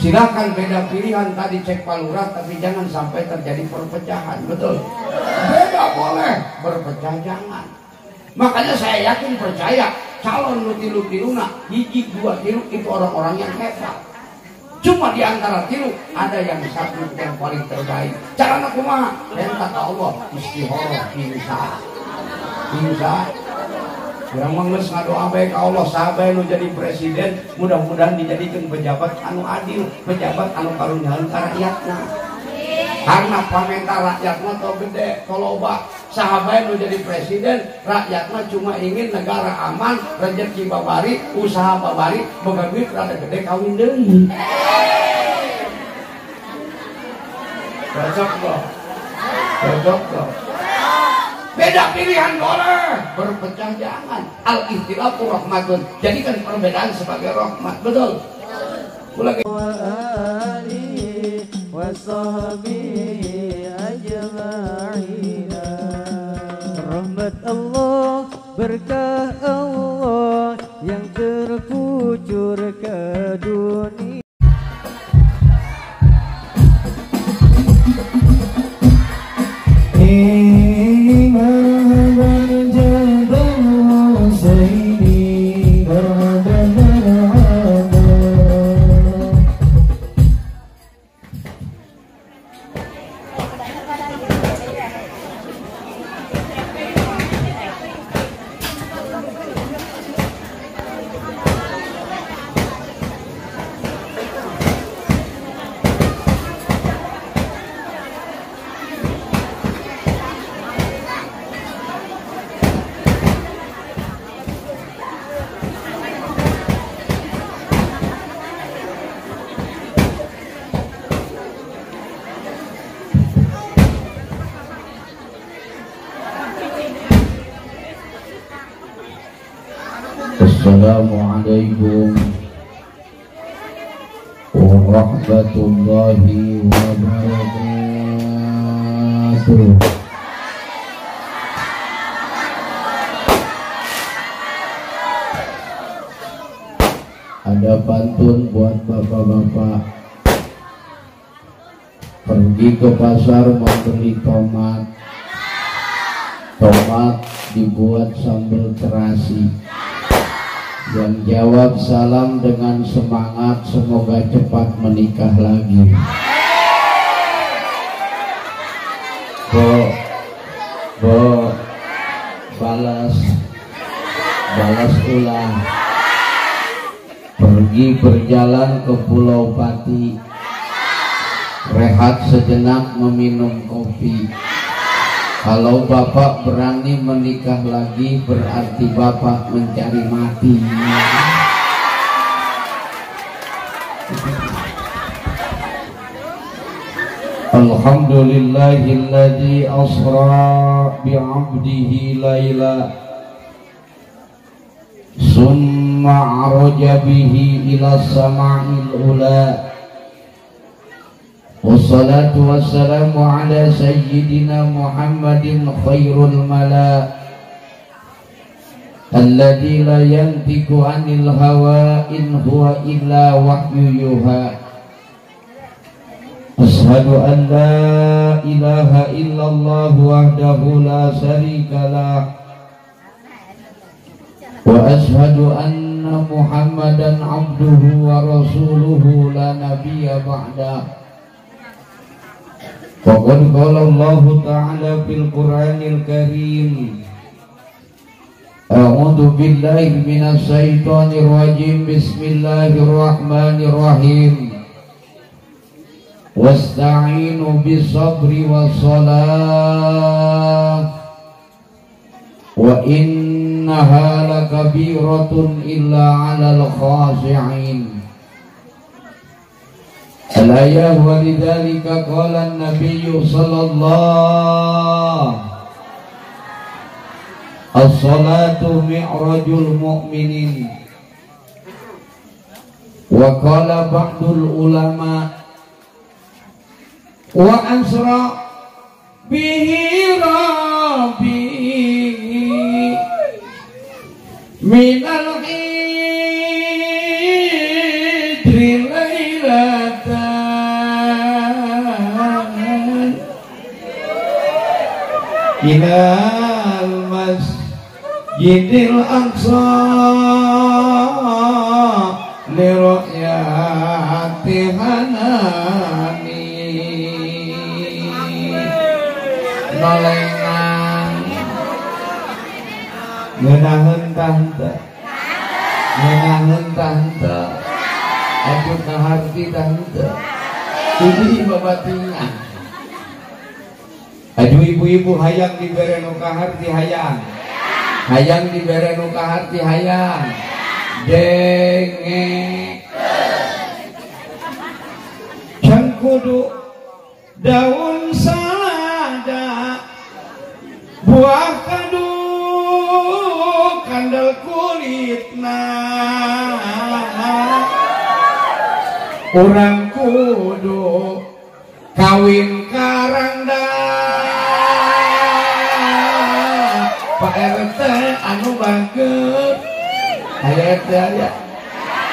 Silakan beda pilihan tadi cek Pak Lurah, tapi jangan sampai terjadi perpecahan, betul? Beda boleh, berpecah jangan. Makanya saya yakin percaya calon nu tilu-tiluna hiji dua tilu itu orang-orang yang hebat. Cuma di antara tilu ada yang satu yang paling terbaik. Carana kumaha? Minta ke Allah istikharah insya. Insya. Urang mah geus ngadoa bae ka Allah saha nu jadi presiden, mudah-mudahan dijadikeun pejabat anu adil, pejabat anu karunyaeun ka rakyatna. Karena pamenta rakyatna teu gede, teu loba. Saha bae nu jadi presiden, rakyatna cuma ingin negara aman, rezeki babari, usaha babari, boga duit rada gede kawin deui. Cocok kok. Cocok kok. Beda pilihan boleh, berpecah jangan. Al-ikhtilafu rahmatun. Jadikan perbedaan sebagai rahmat, betul? Ulang. Rahmat Allah, berkah Allah yang terkucur ke dunia. Marhaban jabal Husaini, marhaban marhaban. Assalamualaikum warahmatullahi wabarakatuh. Ada pantun buat bapak-bapak. Pergi ke pasar membeli tomat. Tomat dibuat sambal terasi. Yang jawab salam dengan semangat, semoga cepat menikah lagi. Bo, bo, balas, balas ulah. Pergi berjalan ke Pulau Pati, rehat sejenak meminum kopi. Kalau bapak berani menikah lagi, berarti bapak mencari mati. Alhamdulillahilladzi asra bi'abdihi laila summa araja bihi ila sama'il ula. Wassalatu wassalamu ala sayyidina Muhammadin khairul mala alladzi la yantiqu anil hawa in huwa illa wahyu yuha. Ashhadu an la ilaha illallah wahdahu la syarika lah wa ashhadu anna Muhammadan abduhu wa rasuluhu la nabiyya ba'da. Faqad qala Allahu ta'ala fil Qur'anil Karim. A'udzu billahi minasy syaithanir rajim. Bismillahirrahmanirrahim. Wasta'inu bis sabri was salah wa innaha lakabiratun illa 'alal khashi'in. Al-ayah wa lidzalika qala an-nabiyyu sallallahu as-salatu mi'rajul mu'minin. Wa qala ba'dul ulama wa asra bihi rabbi minal hijri lailatan Ilal masjidil aqsa liru'yati hanani nolengan ngeunaheun tah henteu ngeunaheun tah henteu aju kaharti tah henteu ini babatingan. Aju ibu-ibu hayang dibere nu kaharti hayang, hayang dibere nu kaharti hayang denge cangkudu daun salada buah kadu kandel kulitna urang kudu kawin karangda Pak RT anu bangkeut aya RT aya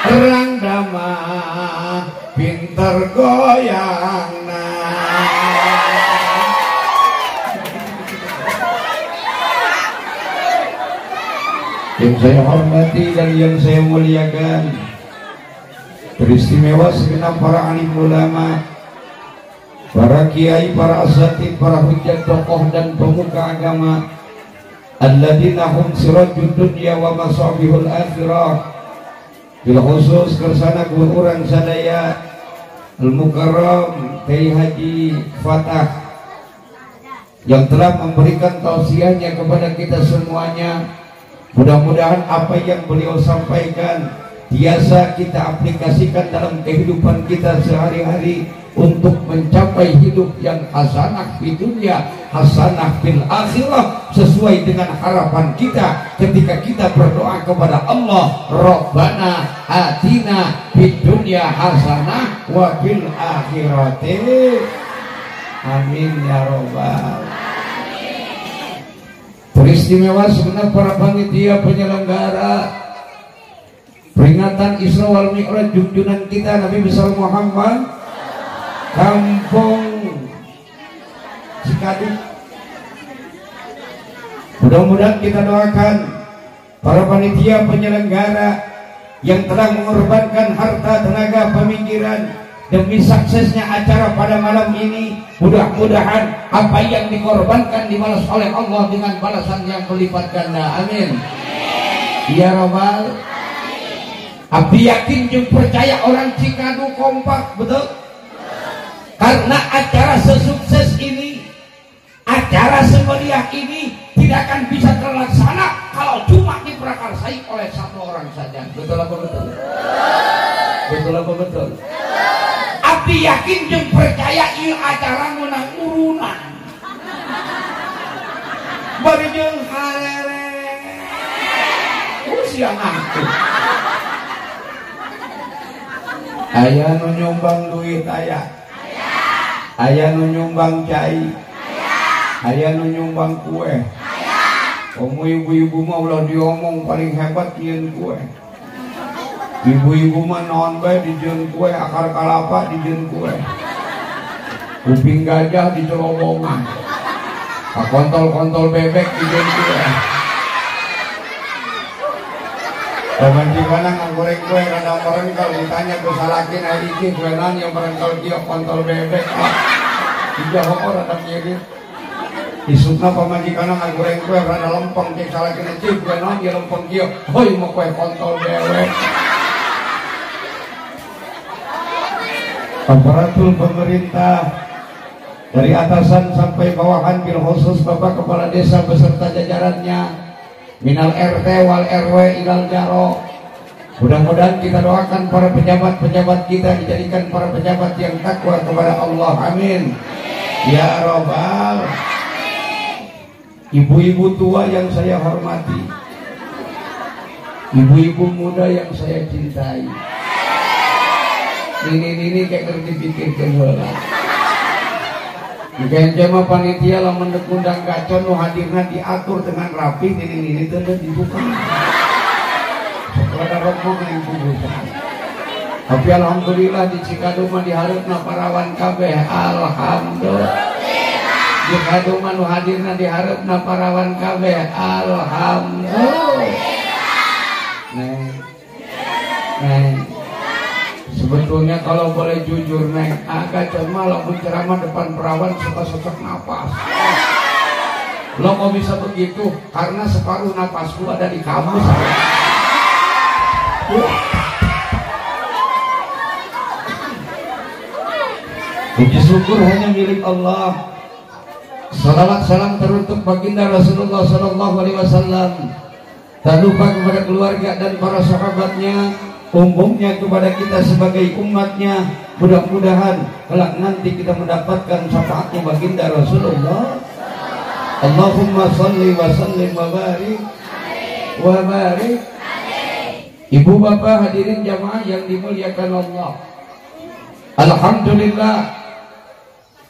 rangda mah pinter goyangna. Yang saya hormati dan yang saya muliakan, teristimewa segenap para alim ulama, para kiai, para asatid, para hujjat, tokoh dan pemuka agama, alladzina hum sirajud dunya wa masabihul akhirah. Bil khusus kersana urang sadaya Al-Mukarram Kiai Haji Fatah yang telah memberikan tausiahnya kepada kita semuanya. Mudah-mudahan apa yang beliau sampaikan biasa kita aplikasikan dalam kehidupan kita sehari-hari untuk mencapai hidup yang hasanah di dunia, hasanah fil akhirah, sesuai dengan harapan kita ketika kita berdoa kepada Allah, Rabbana atina fid dunya hasanah wa fil akhirati. Amin ya robbal. Peristimewa segenap para panitia penyelenggara peringatan Isra wal Mi'raj junjungan kita Nabi besar Muhammad Kampung Cikadut. Mudah-mudahan kita doakan para panitia penyelenggara yang telah mengorbankan harta, tenaga, pemikiran demi suksesnya acara pada malam ini. Mudah-mudahan apa yang dikorbankan dibalas oleh Allah dengan balasan yang berlipat ganda. Amin. Ya robbal. Abdi yakin jeung percaya orang Cikadu kompak, betul? Karena acara sesukses ini, acara semeriah ini tidak akan bisa terlaksana kalau cuma diprakarsai oleh satu orang saja. Betul apa betul? Betul apa betul? Abdi yakin jeung percaya ieu acara menang urunan. Bari jeung harere. Usia aku. Aya nu nyumbang duit aya. Aya nu nyumbang cai. Aya nu nyumbang kue. Komo ibu-ibu mah ulah diomong paling hebat nyieun kue. Ibu-ibu mah naon bae dijieun kue, akar kalapa dijieun kue. Kuping gajah dicelobongan. Kontol-kontol bebek dijieun kue. Pamajikanna ngagoreng kue rada merengkel ditanya ku salaki na iki kue naon yang merengkel kieu kontol bebek. Dijawab rada kieu ge. Isukna pamajikanna ngagoreng kue rada lempeng cek salakina cik kue naon ieu lempeng kieu. Heuy mah kue kontol bebek. Aparatur pemerintah dari atasan sampai bawahan, bil khusus Bapak Kepala Desa beserta jajarannya, minal RT wal RW ilal jaro. Mudah-mudahan kita doakan para pejabat-pejabat kita dijadikan para pejabat yang takwa kepada Allah. Amin ya robbal. Ibu-ibu tua yang saya hormati, ibu-ibu muda yang saya cintai, ini kayak ngerti pikirkan heula. Mungkin jama panitia lamun undang gacon nu hadirna diatur dengan rapi, ini teh dibuka. Rada rempong yang dibuka. Tapi alhamdulillah di Cikadu mah diharapna parawan kabeh. Alhamdulillah. Di kaduman nu hadirna diharepna parawan kabeh. Alhamdulillah. Neng, neng, sebetulnya kalau boleh jujur neng, agak cuma lamun ceramah depan perawan suka sesak napas. Lo kok bisa begitu? Karena separuh napasku ada di kamu saya. Puji syukur hanya milik Allah. Salawat salam teruntuk baginda Rasulullah Sallallahu Alaihi Wasallam. Tak lupa kepada keluarga dan para sahabatnya, umumnya kepada kita sebagai umatnya. Mudah-mudahan kelak nanti kita mendapatkan syafaatnya baginda Rasulullah. Allahumma salli wa sallim wa barik wa barik. Ibu bapak hadirin jamaah yang dimuliakan Allah. Alhamdulillah,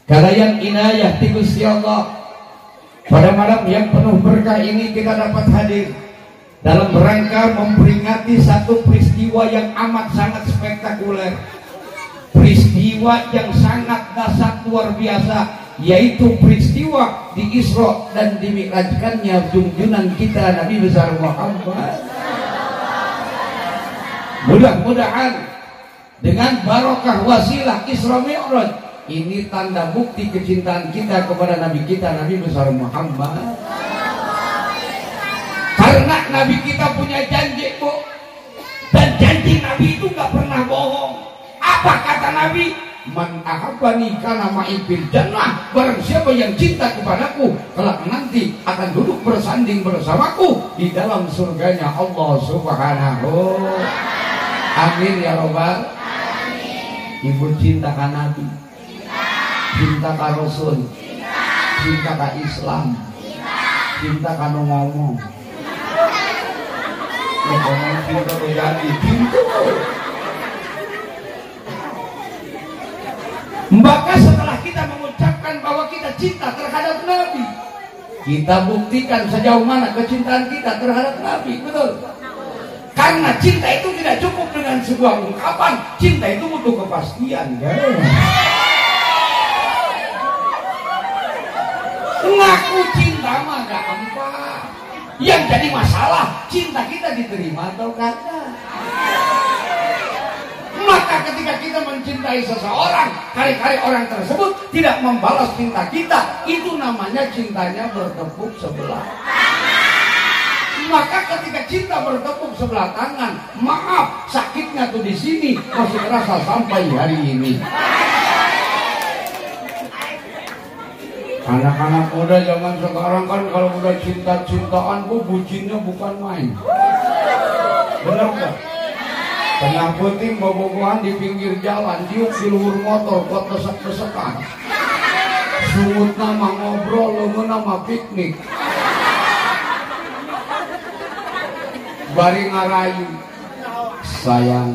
kalayan inayah ti Gusti Allah, pada malam yang penuh berkah ini kita dapat hadir dalam rangka memperingati satu peristiwa yang amat sangat spektakuler, peristiwa yang sangat dahsyat luar biasa, yaitu peristiwa di Isra dan dimi'rajkannya junjungan kita Nabi besar Muhammad. Mudah-mudahan dengan barokah wasilah Isra Mi'raj ini tanda bukti kecintaan kita kepada Nabi kita Nabi besar Muhammad. Karena Nabi kita punya janji, Bu, dan janji Nabi itu nggak pernah bohong. Apa kata Nabi? Man ahabbani kana ma'i fil jannah. Barang siapa yang cinta kepadaku, kelak nanti akan duduk bersanding bersamaku di dalam surganya Allah Subhanahu. Amin ya robbal. Ibu cinta ka Nabi, cinta ka Rasul, cinta ka Islam, cinta ka nu ngomong. Ngomong cinta terjadi cinta. Maka setelah kita mengucapkan bahwa kita cinta terhadap Nabi, kita buktikan sejauh mana kecintaan kita terhadap Nabi, betul? Karena cinta itu tidak cukup dengan sebuah ungkapan, cinta itu butuh kepastian, kan? Ngaku cinta mah gampang. Yang jadi masalah, cinta kita diterima atau kagak. Maka ketika kita mencintai seseorang, kali-kali orang tersebut tidak membalas cinta kita, itu namanya cintanya bertepuk sebelah. Maka ketika cinta bertepuk sebelah tangan, maaf, sakitnya tuh di sini masih terasa sampai hari ini. Anak-anak muda zaman sekarang kan kalau udah cinta-cintaan, bu, bucinnya bukan main. Bener nggak? Tengah puting bobogohan di pinggir jalan, diuk di luhur motor buat desek-desekan. Sungut nama ngobrol, leungeun nama piknik. Bari ngarayu, sayang,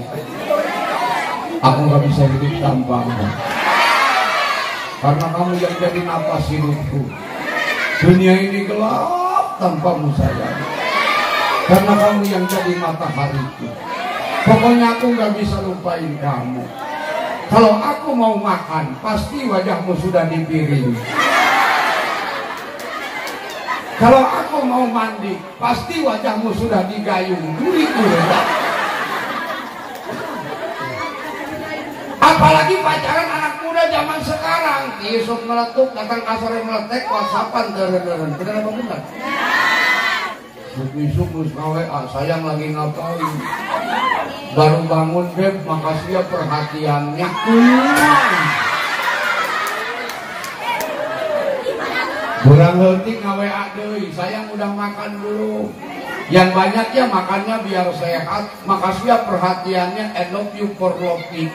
aku nggak bisa hidup tanpamu. Karena kamu yang jadi napas hidupku. Dunia ini gelap tanpamu sayang. Karena kamu yang jadi matahariku. Pokoknya aku nggak bisa lupain kamu. Kalau aku mau makan, pasti wajahmu sudah di piring. Kalau aku mau mandi, pasti wajahmu sudah digayung. Gurih-gurih. Apalagi pacaran anak muda zaman sekarang, isuk meletup, datang kasar meletek, whatsappan deren-deren. Bener apa bener? Isuk mus WA, sayang lagi ngapain? Baru bangun beb, makasih ya perhatiannya. Kurang leutik nga-WA deui, sayang udah makan belum? Yang banyak ya makannya biar sehat, makasih ya perhatiannya, I love you for love me.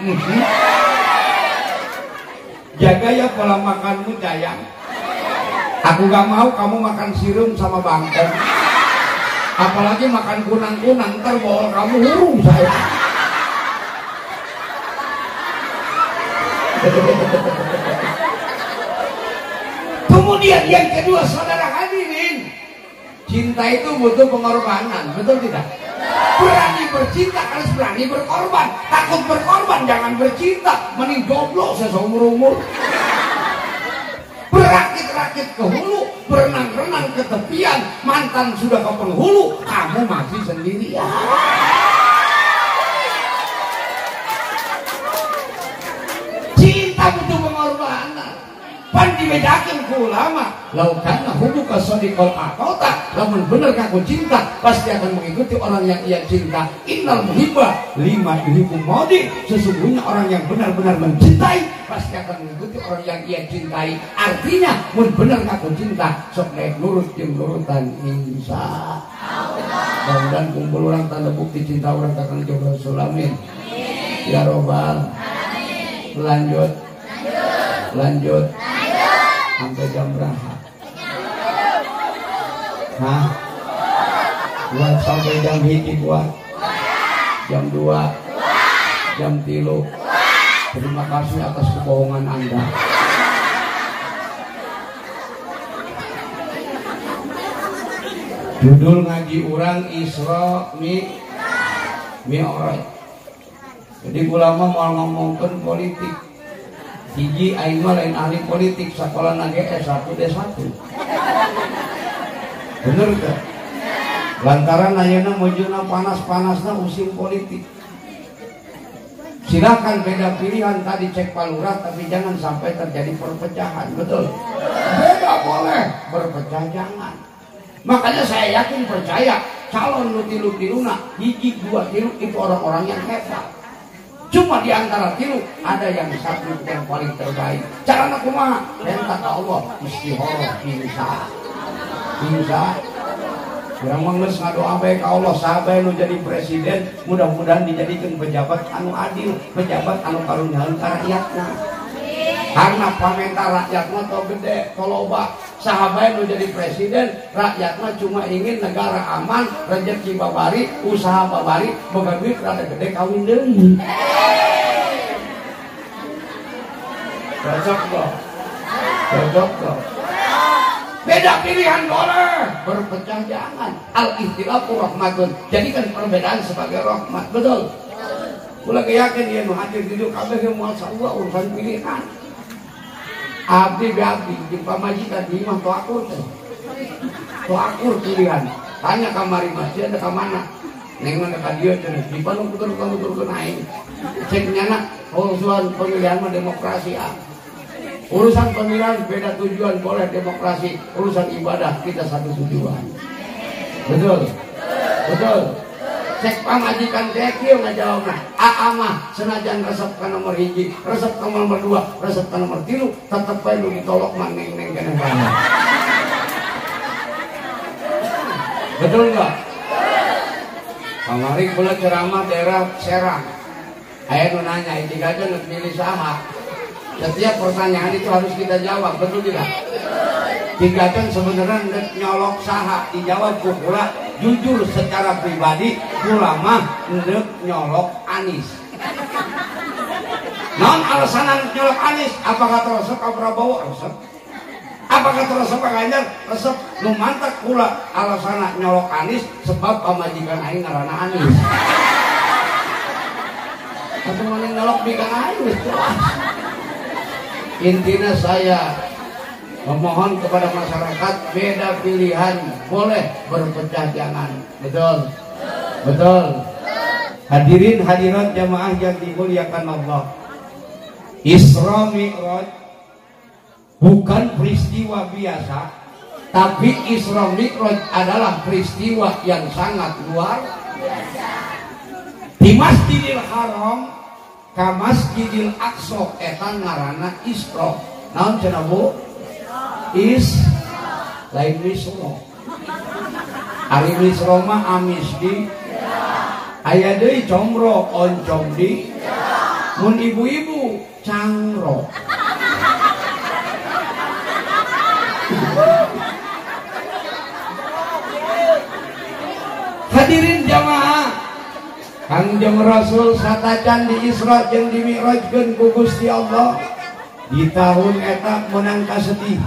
Jaga ya pola makanmu sayang. Aku gak mau kamu makan sirum sama bangkong. Apalagi makan kunang-kunang, ntar bawa kamu hurung saya. Kemudian yang kedua, saudara hadirin, cinta itu butuh pengorbanan, betul tidak? Berani bercinta harus berani berkorban. Takut berkorban jangan bercinta, mending jomblo seumur-umur. Berakit-rakit ke hulu, berenang-renang ke tepian, mantan sudah ke penghulu, kamu masih sendirian. Cinta butuh pengorbanan. Pan dibedakan ku ulama, laukana hubuka sadiqal aqota, lamun bener kaku cinta pasti akan mengikuti orang yang ia cinta. Innal muhibba lima yuhibbu maudi, sesungguhnya orang yang benar-benar mencintai pasti akan mengikuti orang yang ia cintai. Artinya mun bener kaku cinta sok naik nurut jeung nurutan insya Allah. Mudah-mudahan kumpul orang tanda bukti cinta orang ka Kangjeng Rasul, amin ya robbal. Lanjut lanjut sampai jam berapa? Hah? Buat sampai jam 1 buat? Jam 2? Jam 3? Terima kasih atas kebohongan Anda. Judul ngaji urang Isra Mi'raj. Jadi ulama mau ngomongkan politik. Hiji aing mah lain ahli politik, sekolah nage S1 D1. Bener gak? Lantaran ayeuna mujurna panas-panasna musim politik. Silakan beda pilihan tadi cek Pak Lurah, tapi jangan sampai terjadi perpecahan, betul? Beda boleh, berpecah jangan. Makanya saya yakin percaya calon nu tilu-tiluna hiji dua tilu itu orang-orang yang hebat. Cuma di antara tilu ada yang satu yang paling terbaik. Carana kumaha? Minta ka Allah istikharah insya. Insya. Urang mah geus ngadoa bae ka Allah saha nu jadi presiden, mudah-mudahan dijadikeun pejabat anu adil, pejabat anu karunyaeun ka rakyatna. Karena pamenta rakyatna teu gede, teu loba. Saha bae nu jadi presiden, rakyatna cuma ingin negara aman, rezeki babari, usaha babari, boga duit rada gede kawin deui. Cocok kok. Cocok kok. Beda pilihan boleh, berpecah jangan. Al-ikhtilafu rahmatun. Jadikan perbedaan sebagai rahmat, betul? Kula yakin ieu nu hadir di dieu kabeh ge moal sarua urusan pilihan. Abdi be abdi jeung pamajikan di imah teu akur teh. Teu akur pilihan. Tanya kamari masjid ada ka mana? Neng mah ka dieu cenah. Di Bandung tutur-tuturkeun aing. Cek nyana urusan pemilihan mah demokrasi ah. Urusan pemilihan beda tujuan boleh demokrasi, urusan ibadah kita satu tujuan. Betul? Betul. Cek pamajikan teh kieu ngajawabna. Aa mah senajan resep ka nomor 1, resep ka nomor 2, resep ka nomor 3, tetep bae nu ditolok mah neng-neng keneh bae. Betul enggak? Kamari kula ceramah daerah Serang. Aya nu nanya, "Iki gajan nu milih saha?" Setiap pertanyaan itu harus kita jawab, betul tidak? Tiga kan sebenarnya nyolok saha, dijawab ku kula jujur secara pribadi kula mah ndek nyolok Anies. Non alasan nyolok Anies, apa kata resep ka Prabowo? Resep. Apa kata resep ka Ganjar? Resep. Nu mantak kula alasan nyolok Anies sebab pamajikan aing ngaranna Anies. Atuh mana nyolok bikan aing geus jelas. Intinya saya memohon kepada masyarakat beda pilihan boleh, berpecah jangan. Betul? Betul. Hadirin hadirat jamaah yang dimuliakan Allah. Isra Mi'raj bukan peristiwa biasa, tapi Isra Mi'raj adalah peristiwa yang sangat luar biasa. Di Masjidil Haram ka Masjidil Aqsa eta ngaranna Isra. Naon cenah Bu? Is lain Misra. Ari Misra mah amis di aya deui comro oncom di mun ibu-ibu cangro. Hadirin jamaah, Kangjeng Rasul satacan di Isra jeung di Mi'rajkeun ku Gusti Allah di tahun eta menang kasedih.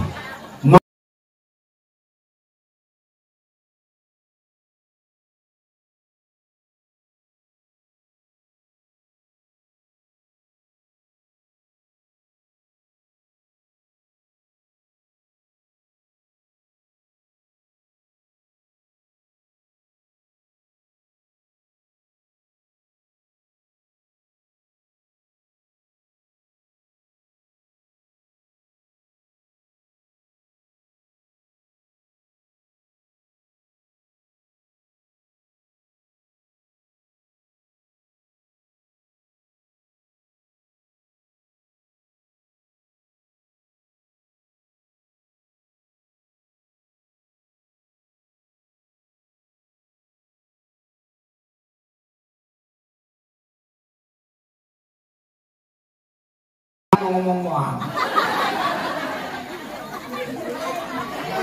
ngomong moal.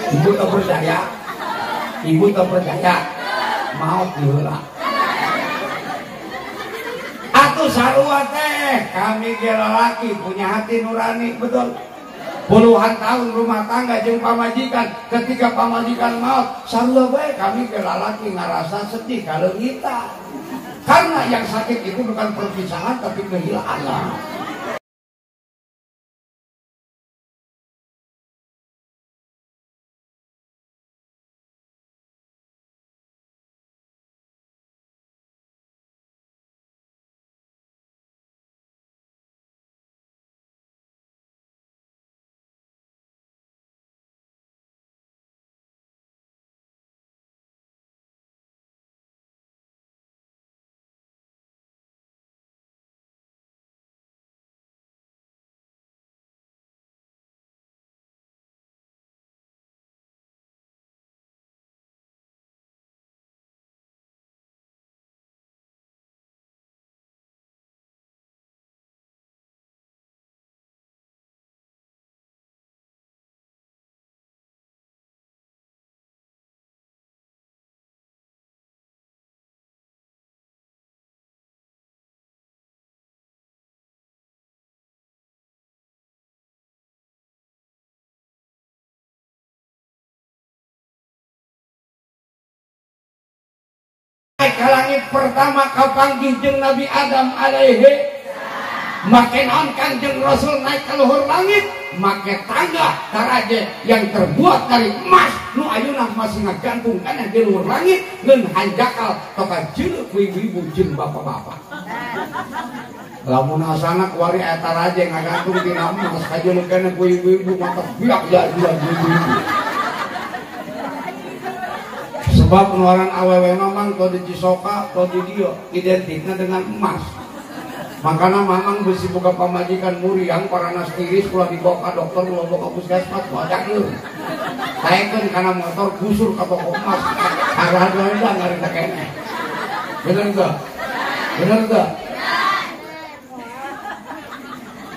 Ibu tak percaya, ibu tak percaya, maut diheula. Atuh sarua teh kami ge lalaki punya hati nurani, betul. Puluhan tahun rumah tangga jeung pamajikan, ketika pamajikan maut sarua bae kami ge lalaki ngarasa sedih kaleungitan. Karena yang sakit itu bukan perpisahan tapi kehilangan. Ke langit pertama kapanggih jeung Nabi Adam alaihi. Make naon Kangjeng Rasul naik ke luhur langit, make tangga taraje yang terbuat dari emas nu ayeuna masih ngagantung kana di luhur langit ngeun hanjakal toka jeuleuh ku ibu-ibu jeung bapak-bapak. Lamun asana kuari eta taraje ngagantung dina emas kajeuleuh kana ku ibu-ibu mata biak ya ibu-ibu. Sebab pengeluaran awewe mamang to di Cisoka to di dieu identikna dengan emas. Makana mamang besi boga pamajikan muriang paranas tiris ulah dibawa ka dokter ulah dibawa ka puskesmas moal cakeun. Taekeun kana motor gusur ka toko emas. Arah doang ngarita keneh. Bener teu? Bener teu?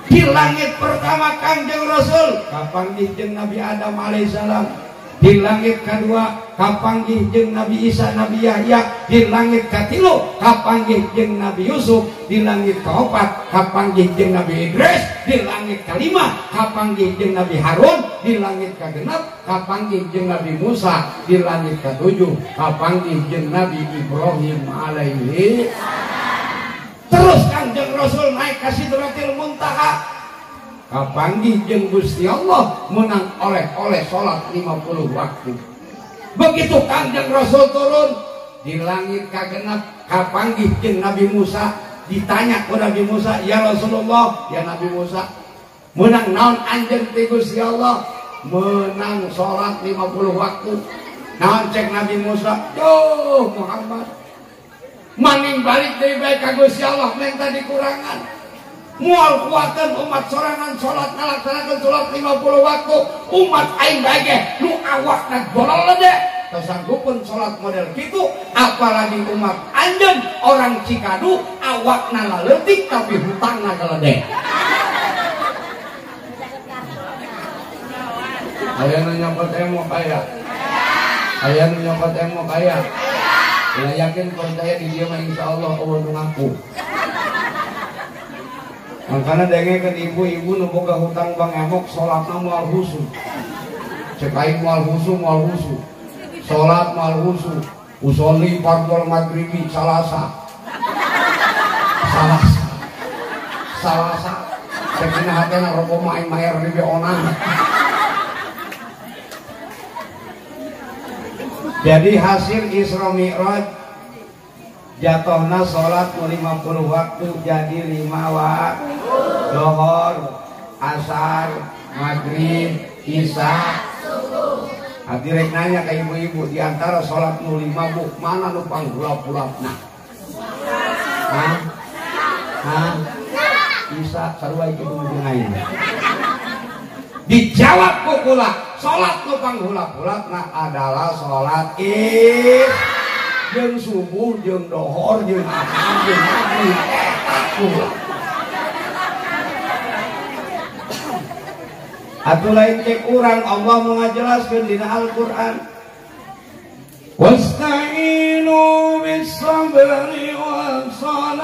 Di langit pertama Kangjeng Rasul kapanggih jeung Nabi Adam alaihissalam. Di langit kedua kapanggih jeung Nabi Isa Nabi Yahya. Di langit katilu kapanggih jeung Nabi Yusuf. Di langit keempat kapanggih jeung Nabi Idris. Di langit kelima kapanggih jeung Nabi Harun. Di langit kagenep kapanggih jeung Nabi Musa. Di langit ketujuh kapanggih jeung Nabi Ibrahim alaihi. Terus Kangjeng Rasul naik ka Sidratil Muntaha kapanggih jeung Gusti Allah menang oleh-oleh salat 50 waktu. Begitu Kangjeng Rasul turun di langit kagenep kapanggih jeung Nabi Musa, ditanya ku Nabi Musa, "Ya Rasulullah, ya Nabi Musa, menang naon anjeun ti Gusti Allah?" Menang salat 50 waktu. Naon cek Nabi Musa? "Duh Muhammad, maning balik deui bae ka Gusti Allah menta dikurangan." Mual kuatan umat sorangan salat ngalaksanakeun salat 50 waktu, umat aing bae ge nu awakna bolol lede teu sanggupeun salat model kitu, apalagi umat anjeun orang Cikadu awakna laleutik tapi hutangna galedek. Aya nu nyokot emok aya. Aya nu nyokot emok aya. Ya yakin percaya di dieu mah insyaallah Allah nu ngaku. Makanya dengekeun ibu-ibu nu boga hutang bank emok salatna moal husu. Cek aing moal husu moal husu. Salat moal husu. Usolli fardhol maghribi salasa. Salasa. Salasa. Cek dina hatena roko main maer di onang. Jadi hasil Isra Mi'raj jatuhna sholat 50 waktu jadi 5 waktu. Lohor, asar, maghrib, isya, subuh. Abdi rek nanya ke ibu-ibu, di antara sholat nu 5 bu, mana nu panghulap-hulapna? Hah? Hah? Isya sarua ieu nu aing. Dijawab ku kula, sholat nu panghulap-hulapna adalah sholat isya. Jeung subuh, jeung dohor, jeung asar, jeung maghrib. Eta kula. Atuh lain cek urang, Allah mau ngajelaskeun dina Al-Qur'an. Wasta'inu bis-sabri was-salah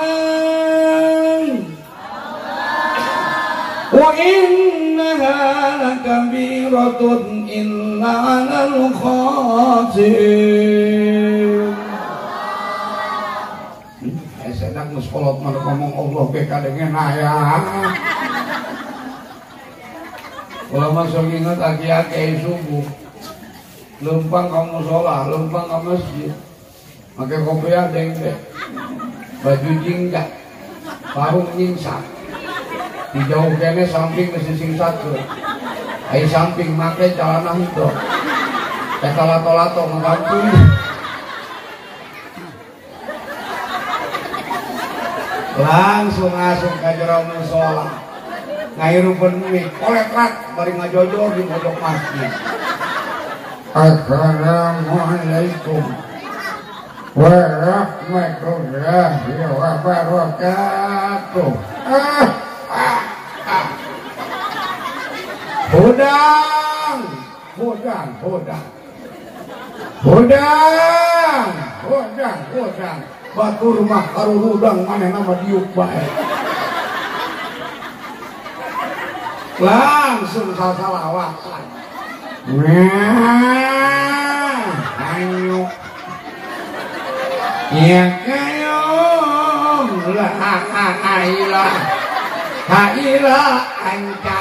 wa innaha lakabiratun illa 'alal khashi'in. Enak geus kolot mah ngomong Allah ge kadengen aya. Kalau masuk ingat aki-aki subuh lempang ka musola, lempang ka masjid, make kopiah dengdek, baju jingga, parung nyingsak, dijauh kene samping mesti singsak tuh, ai samping make celana henteu, eta lato-lato ngagampung. Langsung asup ka jero musola, ngahirupeun mie, kolekrat bari ngajojor di pojok masjid. Assalamualaikum warahmatullahi wabarakatuh. Hudang, hudang, hudang, hudang, hudang, hudang. Batur mah karurudang manehna mah diuk bae. Langsung sasalawatan. Nah, ayo. Ya kayong la ilaha illa anta.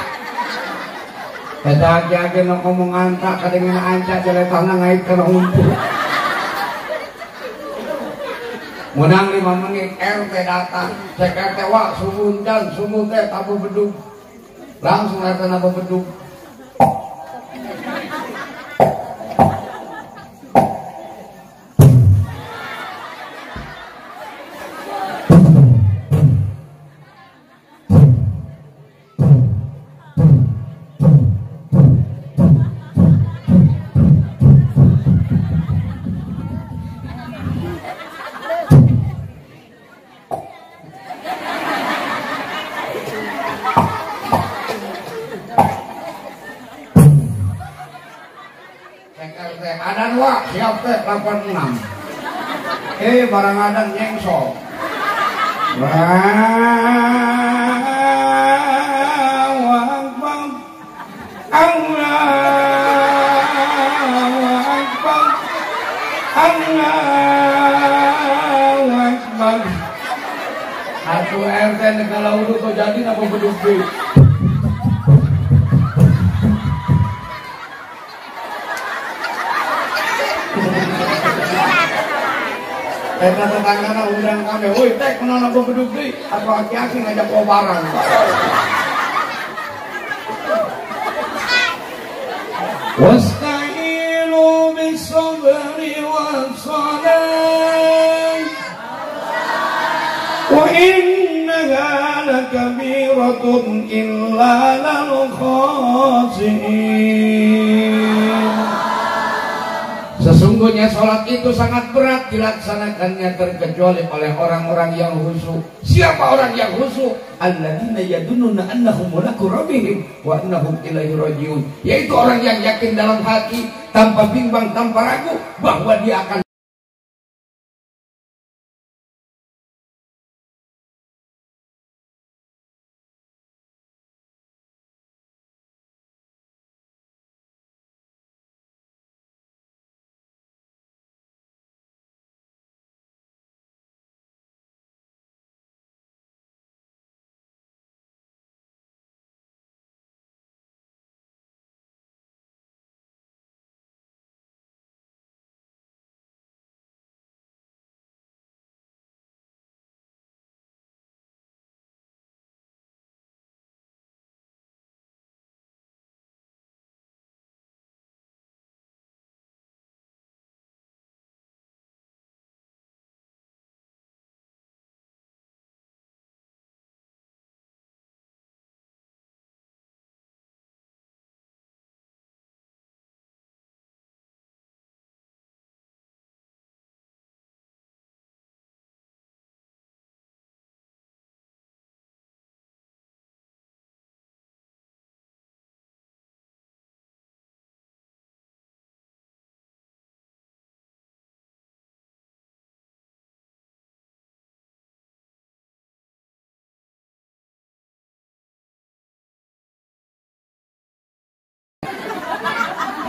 Eta aki-aki nu ngomong anta kadengeun anca jaletahna ngait kana huntu. Menang 5 menit RT datang, cek RT wah sumun dan sumun teh tabu bedug. Langsung RT nabo bedug. Adan wak siap teh 86. Barang adan nyengsol. Allahu Akbar. Allahu Akbar. Allahu Akbar. Atuh RT negara udah tuh jadi napa bedug deui. Eta tetanggana undang kami, woi tek kunaon apa bedug deui, atuh aki-aki ngajak kobaran. Wasta'inu bis-sabri was-salah wa innaha lakabiratun illa 'alal khashi'in. Sesungguhnya sholat itu sangat berat dilaksanakannya terkecuali oleh orang-orang yang khusyuk. Siapa orang yang khusyuk? Alladzina yadunnuna annahum mulaqu rabbihim wa annahum ilaihi rajiun. Yaitu orang yang yakin dalam hati tanpa bimbang, tanpa ragu bahwa dia akan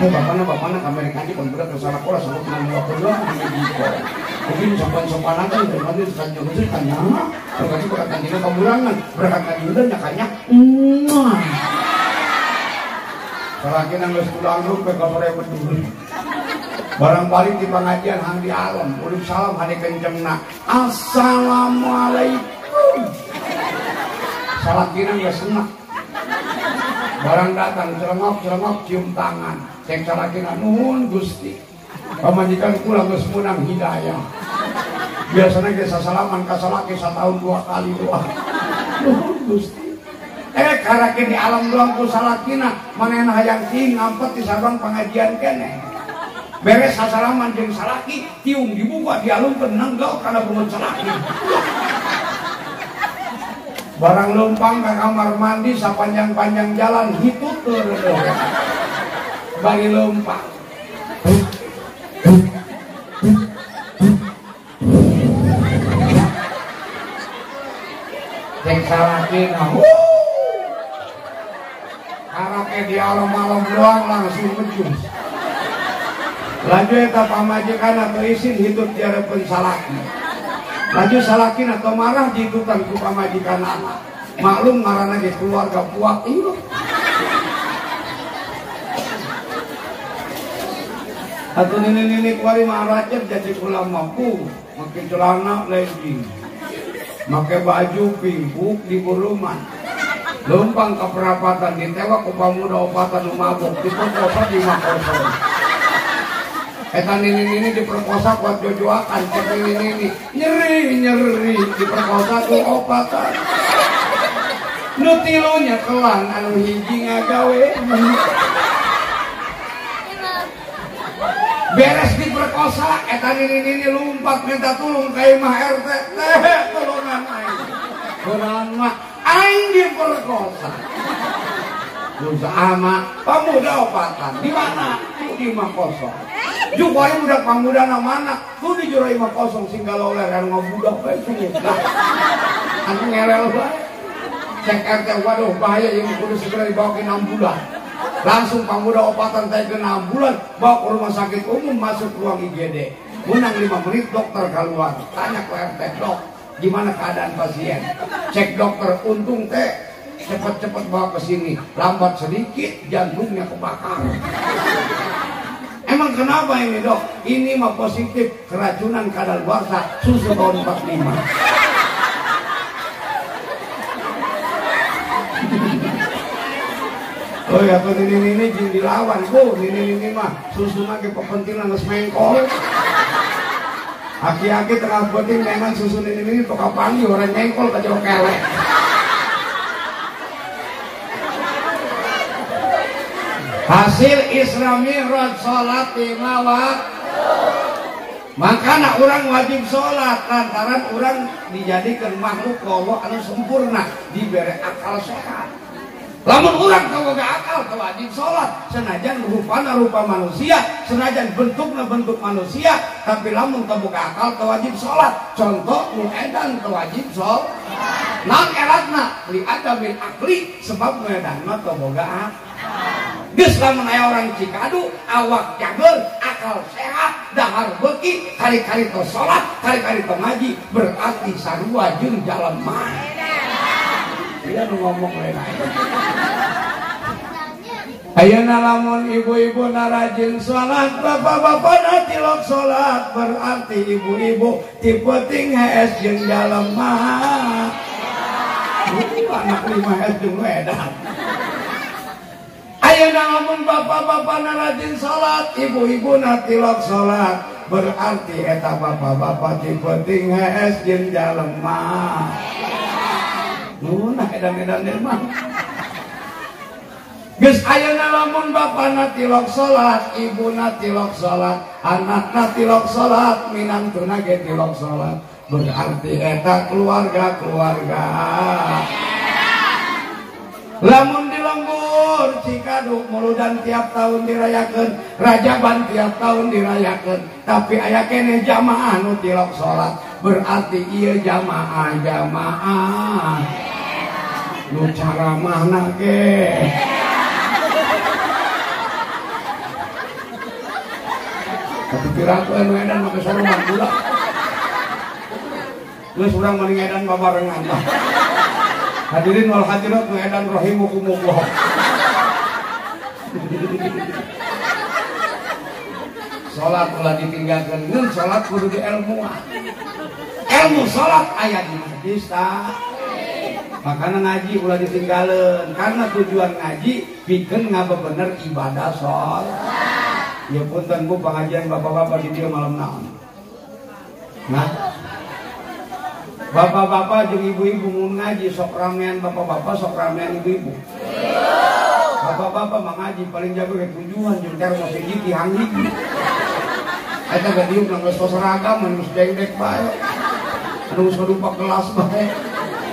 Teh bapana kamari kanji pun budak salah kola sabab nang waktu doang di mungkin sopan-sopanan teh berarti kanjeng khusus kanya berarti berkat kanjengna kaburangan berkat kanjengna nya kanya muah salaki nang geus tulang rup ka sore bedul barang balik di pengajian hang di alam uluk salam hade kencengna assalamualaikum salakina geus senang barang datang celengok-celengok cium tangan cek salakina nuhun Gusti pamajikan kula geus meunang hidayah biasana ge sasalaman ka salaki satahun 2 kali doang nuhun Gusti karake di alam doang ku salakina manehna hayang cing ngampet di sabang pengajian keneh beres sasalaman jeung salaki tiung dibuka dialungkeun nanggal kana beungeut salaki barang leumpang ka kamar mandi sapanjang-panjang jalan hitut teu bari leumpang cek salakina karake di alam-alam doang langsung ngejus lanjut eta pamajikan atau isin hidup di hadapan salaki lanjut salakin atau marah dihitukan ku pamajikan anak maklum marahna ge keluarga puak ieu atuh nini-nini kuari mah rajab jadi kula mampu make celana legging make baju pimpuk di buruman lempang ke perapatan ditewak ku pamuda opatan nu mabok diperkosa di imah kosong eta nini-nini diperkosa kuat jojoakan cek nini-nini nyeri-nyeri diperkosa ku opatan nu tilunya kelan anu hiji ngagawe beres diperkosa eta nini-nini lumpat minta tulung ka imah RT teh tulungan aing kunaon mah aing diperkosa dosa ama pamuda opatan di mana di imah kosong juk wae budak pamuda na mana tuh di jero imah kosong sing galoler anu ngabudak bae sungguh anu ngerel bae cek RT waduh bahaya ieu kudu segera dibawa ke 6 bulan langsung pamuda opatan teh ke 6 bulan bawa ke rumah sakit umum masuk ruang IGD menang 5 menit dokter keluar tanya ke RT dok gimana keadaan pasien cek dokter untung teh cepat-cepat bawa ke sini lambat sedikit jantungnya kebakar. Emang kenapa ini dok? Ini mah positif keracunan kadaluarsa susu tahun 45. Oh ya tuh nini-nini jing dilawan bu nini-nini mah susu mah ke pepentilan geus mengkol. Aki-aki tengah penting memang susu nini-nini toka panggil orang mengkol ka jero kelek. Hasil Isra Mi'raj sholat 5 waktu. Makanya orang wajib sholat lantaran orang dijadikan makhluk Allah anu sempurna diberi akal sehat. Lamun orang kaboga akal wajib sholat senajan rupana rupa manusia, senajan bentukna bentuk manusia, tapi lamun kaboga akal wajib sholat. Contoh nu edan wajib sholat. Naon elatna li adamil akli sebab nu edan mah kaboga akal. Geus lamun aya orang Cikadu awak cager, akal sehat, dahar beuki, kali-kali teu salat, kali-kali teu ngaji, berarti sarua jeung jalema. Dia nu ngomong lain. Ayeuna lamun ibu-ibu na rajin salat, bapak-bapak na tilok salat, berarti ibu-ibu ti peuting hees jeung jalema. Anak 5 hees jeung edan. Ayeuna lamun bapak-bapak na rajin salat, ibu-ibu na tilok salat, berarti eta bapak-bapak ti peuting hees jeung jalema. Nuhun edan-edan deui mah. Geus ayeuna lamun bapana tilok salat, ibuna tilok salat, anakna tilok salat, minantuna ge tilok salat, berarti eta keluarga-keluarga. Lamun di lembur Cikadu muludan tiap tahun dirayakeun, rajaban tiap tahun dirayakeun, tapi aya keneh jamaah nu tilok salat, berarti ieu jamaah-jamaah nu caramahna ge. Piratu anu edan make sarungan pula. Geus urang mending edan babarengan lah. Hadirin wal hadirat nu edan rahimakumullah. Salat ulah ditinggalkeun, ngeun salat kudu dielmuan. Ilmu salat aya di hadis tah. Makana ngaji ulah ditinggalkeun karena tujuan ngaji pikeun ngabebener ibadah salat. Ya punten Bu pengajian bapak-bapak di dieu malam naon. Nah, bapak-bapak jeung ibu-ibu mun ngaji sok ramean bapak-bapak sok ramean ibu-ibu. Bapak-bapak mah ngaji paling jago ke tujuan jeung termos hiji tihang hiji. Eta ge diuk nang geus seragam anu geus dengdek bae. Anu geus ngadupak gelas bae.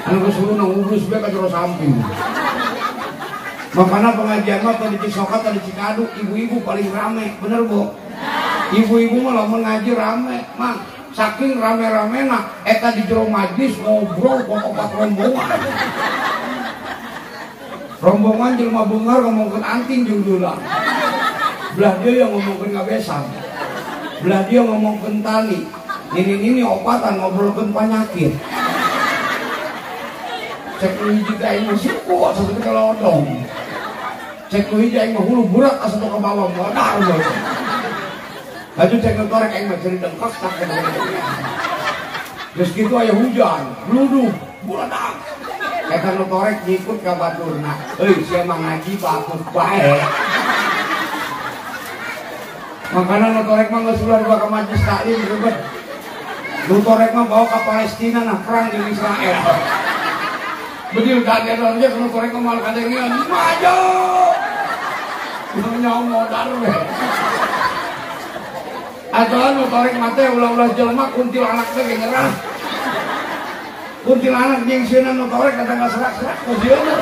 Anu geus huluna ngurus bae ka jero samping. Makana pengajian mah tadi Cisoka tadi Cikadu ibu-ibu paling rame, bener Bu? Ibu-ibu mah lamun ngaji rame, Mang. Saking rame-ramena eta di jero majlis ngobrol kok opat rombongan. Rombongan jelema beunghar ngomongkeun anting jeung dulang. Belah dia yang ngomongkeun ngabesan. Belah dia ngomongkeun tali. Nini-nini opatan ngobrolkeun panyakit. Cek nu hiji teh aing mah siku asa teh kalodong. Cek nu hiji aing mah hulu burak asa teh ka bawah modar bae. Laju cek nu torek aing mah ceuri dengkak tak kena. Geus kitu aya hujan, bluduh, buledak. Eta nu torek ngikut ka baturna. Euy sia mah ngaji bakut bae. Makana nu torek mah geus ulah dibawa ka majelis taklim ribet. Nu torek mah bawa ka Palestina nah perang jeung Israel. Bedil dageran ge nu torek mah moal kadengean maju. Nyawa modar we. Atuh nu torek mah teh ulah-ulah jelema kuntilanak teh ge nyerah. Kuntilanak jeung sieuna nu torek kata serak-serak ku sieuna.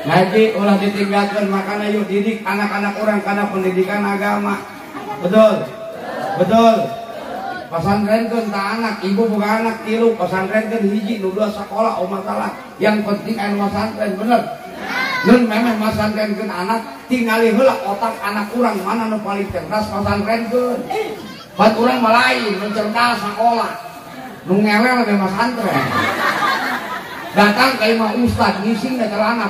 Ngaji ulah ditinggalkeun makana yuk didik anak-anak orang kana pendidikan agama. Betul? Betul. Pasantrenkeun ta anak, ibu boga anak tilu, pasantrenkeun hiji, nu dua sakola oh masalah. Yang penting anu masantren bener. Ngeun memeh masantrenkeun anak, tingali heula otak anak urang mana nu paling cerdas pasantrenkeun. Bat urang mah lain, nu cerdas sakola. Nu ngelel ge masantren. Datang ka imah ustad ngising da celana.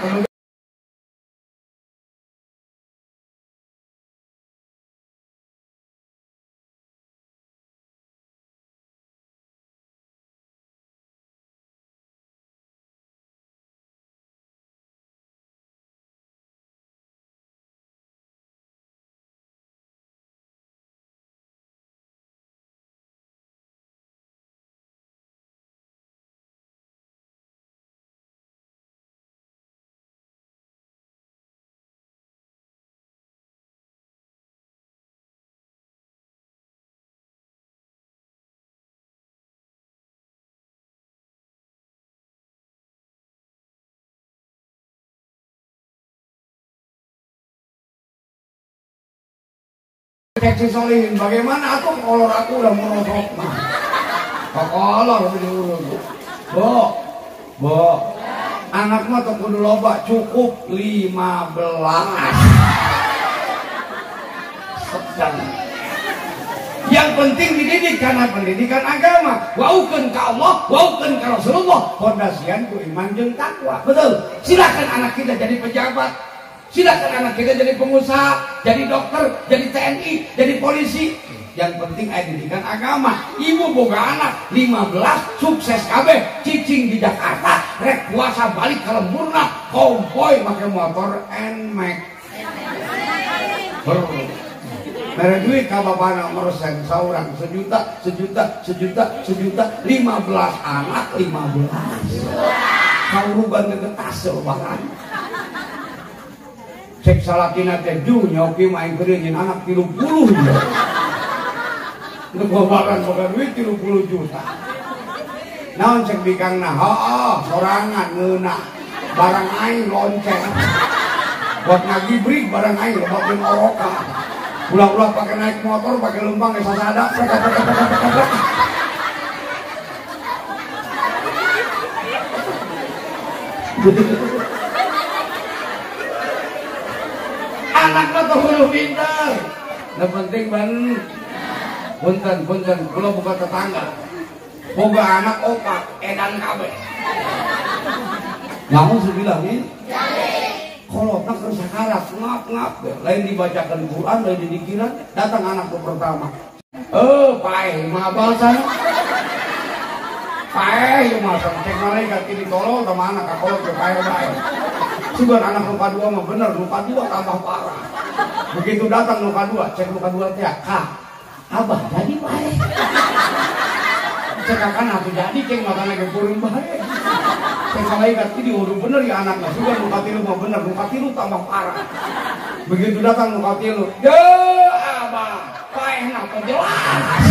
Cek si Solihin, bagaimana aku kolor aku udah merosot mah. Kolor udah diurus. Bo, bo, anak mah tuh kudu loba cukup 15. Sedang. Yang penting dididik karena pendidikan agama. Waukeun ka Allah, waukeun ka Rasulullah. Pondasian ku iman jeung takwa. Betul. Silakan anak kita jadi pejabat. Silakan anak kita jadi pengusaha, jadi dokter, jadi TNI, jadi polisi. Yang penting ada didikan agama. Ibu boga anak 15 sukses kabeh, cicing di Jakarta, rek puasa balik ke lemburna, kompoi pakai motor Nmax. Mere duit ka bapana mersen saurang sejuta, sejuta, sejuta, sejuta, 15 anak 15. Kauruban gegetas lebaran. Cek salakina teh ju nyoki mah aing keur nyeun anak 30 ya. Untuk lebaran boga duit 30 juta. Naon cek bikangna? Hooh, sorangan ngeunah. Barang aing lonceng. Buat ngagibrik barang aing lebakeun oroka. Ulah-ulah pakai naik motor, pakai lempang geus sasadak. Anak mah teu kudu pinter. Yang penting ban punten punten kula buka tetangga. Boga anak opat edan kabeh. Nauzubillah min kolotna keur sakarat ngap-ngap lain dibacakan Quran lain didikiran datang anak pertama. Paeh mah sana. Paeh ieu mah cek malaikat ini tolol ka mana ka kolot ke paeh bae. Sugan anak nu kadua mah bener nu kadua tambah parah. Begitu datang nu kadua cek nu kadua teh ka abah jadi paeh. Cek akan atuh jadi cek matana ge peureum bae. Cek malaikat ini udah bener ya anaknya sugan nu katilu mah bener nu katilu tambah parah. Begitu datang nu katilu, ye abah paehna teh jelas.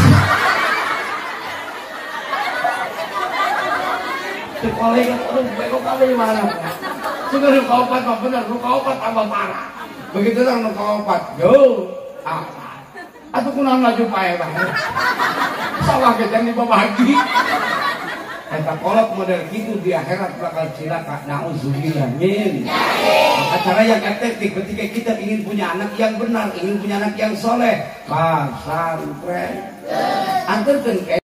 Cek malaikat aduh bego kabeh di mana. Sugan nu kaopat mah bener nu kaopat tambah parah. Begitu datang nu kaopat, yo abah atuh kunaon laju paeh bae. Sawah ge jang dibabagi. Eta kolot model gitu di akhirat bakal cilaka. Nauzubillah min. Maka cara yang efektif ketika kita ingin punya anak yang benar, ingin punya anak yang soleh, pesantren. Anterkeun ke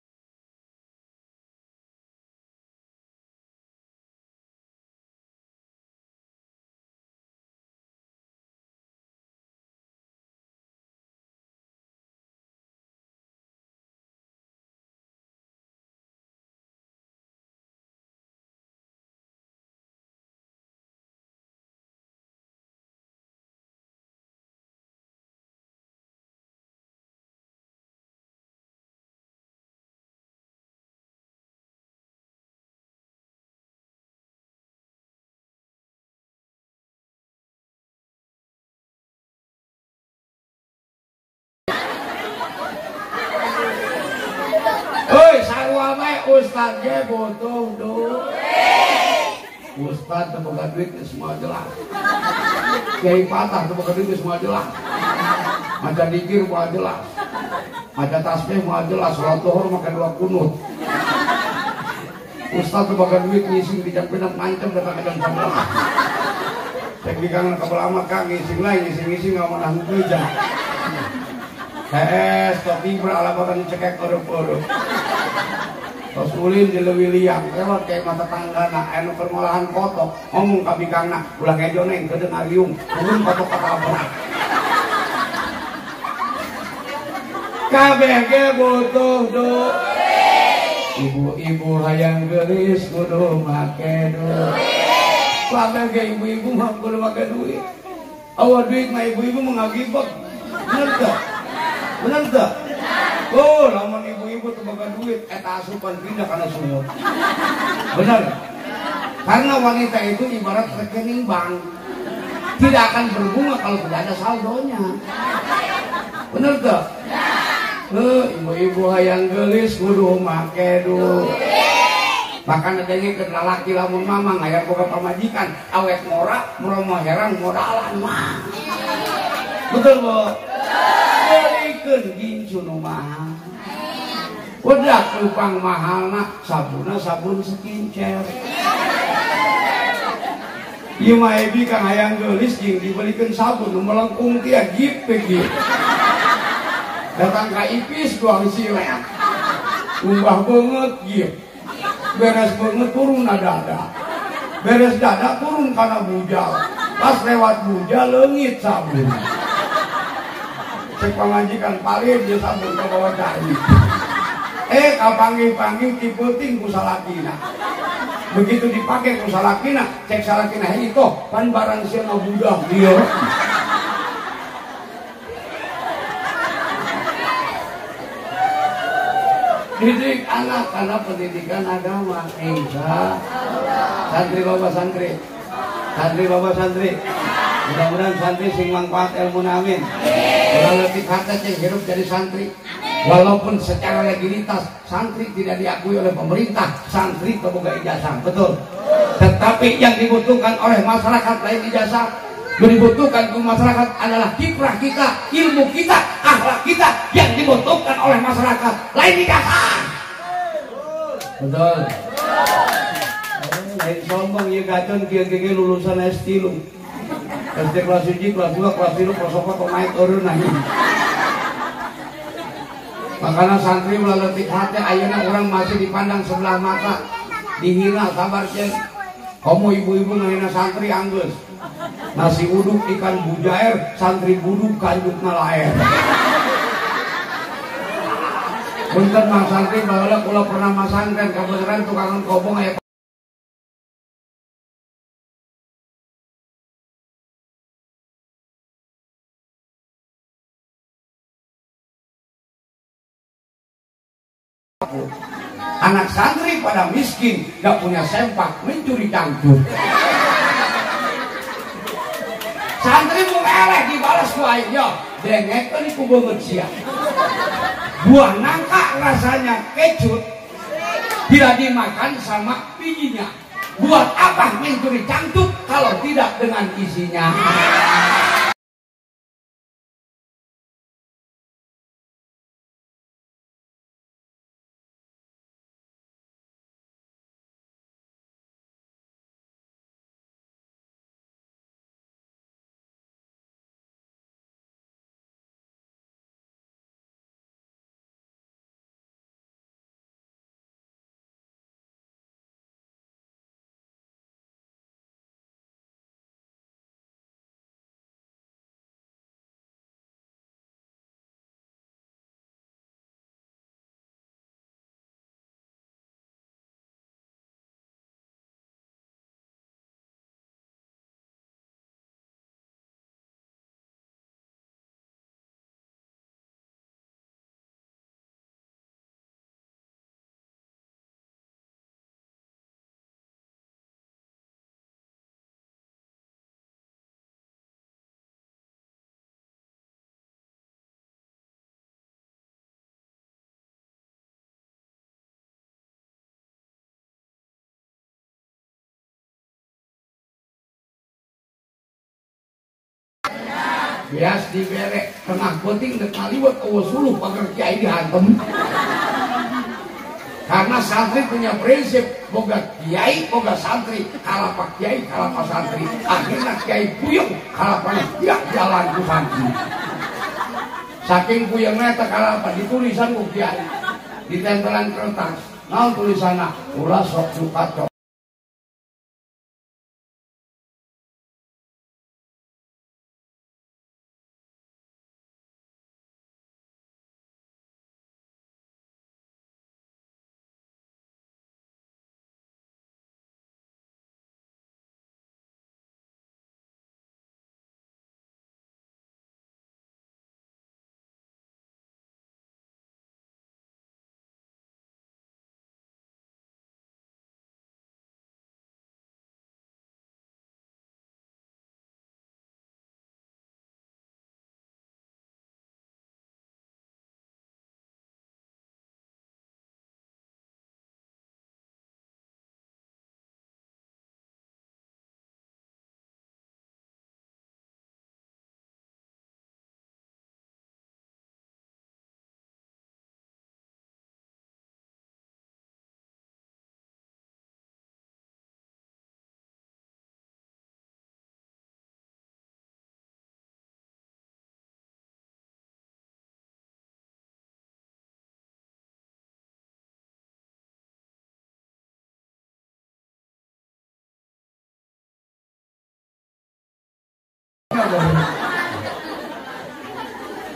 Ustad ge butuh duit. Ustad teu boga duit semua jelas. Kiai patah teu boga duit semua jelas. Maca dikir moal jelas. Maca tasbih moal jelas, salat zuhur make dua kunut. Ustad teu boga duit ngising di jam 6 ngancem datang ke jam 11. Cek di kang kabel amat kang ngising lain ngising-ngising enggak menang kerja. Hees, topi beralabatan cekek urup-urup. Tos ulin di leuwih liang, lewat kayak mata tanggana, anu permolahan kotok, ngomong ka bikangna, ulah ngejo neng kedeung ariung, turun kotok katabrak. Kabeh ge butuh duit. Ibu-ibu hayang geulis kudu make duit. Kabeh ge ibu-ibu mah kudu make duit. Awa duit mah ibu-ibu mah ngagibeg. Bener teu? Bener teu? Oh, lamun ibu-ibu teu boga duit eta asupan pindah kana sumur. Bener. Karena wanita itu ibarat rekening bank. Tidak akan berbunga kalau tidak ada saldonya. Bener teu? Ibu-ibu hayang geulis kudu make duit. Bahkan ada yang ke lalaki lamun mamang hayang boga pamajikan, awet ngora, meromo herang modalan mah. Betul, Bu? Belikeun gincu nu mahal. Udah lupang mahalna sabunna sabun skincare. Ieu mah ebi kang hayang geulis jeung dibelikeun sabun nu melengkung tia gip ge. Datang ka Ipis dua silet. Umbah beungeut gip. Beres beungeut turun na dada. Beres dada turun kana bujal. Pas lewat bujal leungit sabun. Cek pamajikan paling dia sabun ke bawah cai. Kapanggih-panggih tipe ting ku salakina. Begitu dipakai ku salakina, cek salakina itu pan barang sia mah budak dia. Didik anak karena pendidikan agama. Insya santri bapak santri, santri bapak santri. Mudah-mudahan santri sing manfaat ilmu amin. Ulah leutik hate cing hirup jadi santri. Walaupun secara legalitas santri tidak diakui oleh pemerintah, santri boga ijazah, betul. Tetapi yang dibutuhkan oleh masyarakat lain ijazah, yang dibutuhkan ke masyarakat adalah kiprah kita, ilmu kita, akhlak kita yang dibutuhkan oleh masyarakat lain ijazah. Betul. Lain sombong ya gacon kieu-kieu lulusan S3. SD kelas 1, kelas 2, kelas 3, kelas 4 naik eureun anjing. Makanya santri ulah leutik hati, ayeuna urang masih dipandang sebelah mata, dihina sabar ceng. Komo ibu-ibu ngahina santri anggeus. Nasi uduk ikan bujair, santri buduk kanjutna laer. Punten mang santri baheula kula pernah masangkan kabeneran tukangan kobong aya anak santri pada miskin, gak punya sempak, mencuri cangcut. Santri mung eleh dibalas ku aing yo, dengekeun ku beungeut sia. Buah nangka rasanya kecut bila dimakan sama bijinya. Buat apa mencuri cangcut kalau tidak dengan isinya? Bias diberek tengah penting dek ngaliwet eueuh suluh pagar kiai dihantem. Karena santri punya prinsip boga kiai boga santri, kalapa kiai kalapa santri. Akhirnya kiai puyeng kalapana tiap jalan ku santri. Saking puyengna eta kalapa ditulisan ku kiai ditempelan kertas. Naon tulisanna? Ulah sok suka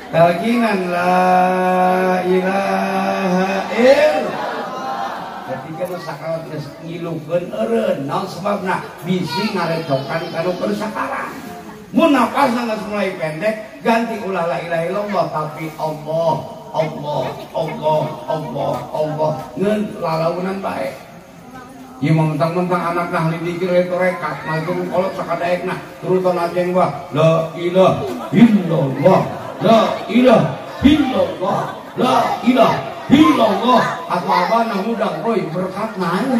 Talkinan la ilaha illallah. Ketika nu sakarat geus ngilukeun eureun, naon sebabna? Bisi ngarecokan ka nu keur sakarat. Mun napasna geus mulai pendek, ganti ulah la ilaha illallah tapi Allah, Allah, Allah, Allah, Allah. Ngeun lalaunan bae. Ieu mah mentang-mentang anakna ahli dikir retorekat, mah turun kolot sakadaekna, turutan ajeng wah la ilaha illallah. La ilaha illallah, la ilaha illallah. Atau abana mudang roy berkat naon.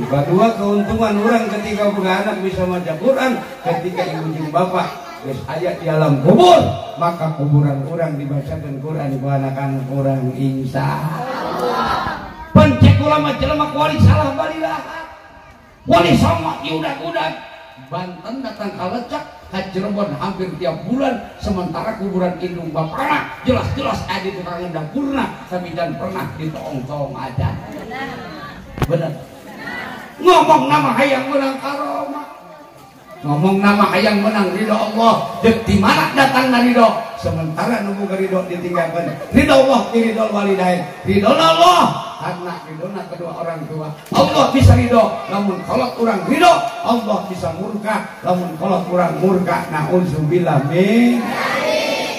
Kedua keuntungan orang ketika boga anak bisa maca Quran, ketika ibu jeung bapak geus aya di alam kubur, maka kuburan orang dibacakeun Quran ku anak-anak urang insyaallah. Pencek ulama jelema kuali salah balilah. Wali songo diudag-udag. Banten datang ka Lecek ka Cirebon hampir tiap bulan, sementara kuburan indung bapana jelas-jelas ada di tukang dapurna tapi dan pernah ditoong-toong aja. Bener. Ngomong nama hayang menang karomah, ngomong nama hayang menang ridho Allah, dek di mana datang ridho, sementara nunggu ridho ditinggalkan. Ridho Allah, ridho walidain, ridho Allah karena ridho kedua orang tua. Allah bisa ridho, namun kalau kurang ridho Allah bisa murka, namun kalau kurang murka na'udzubillah min.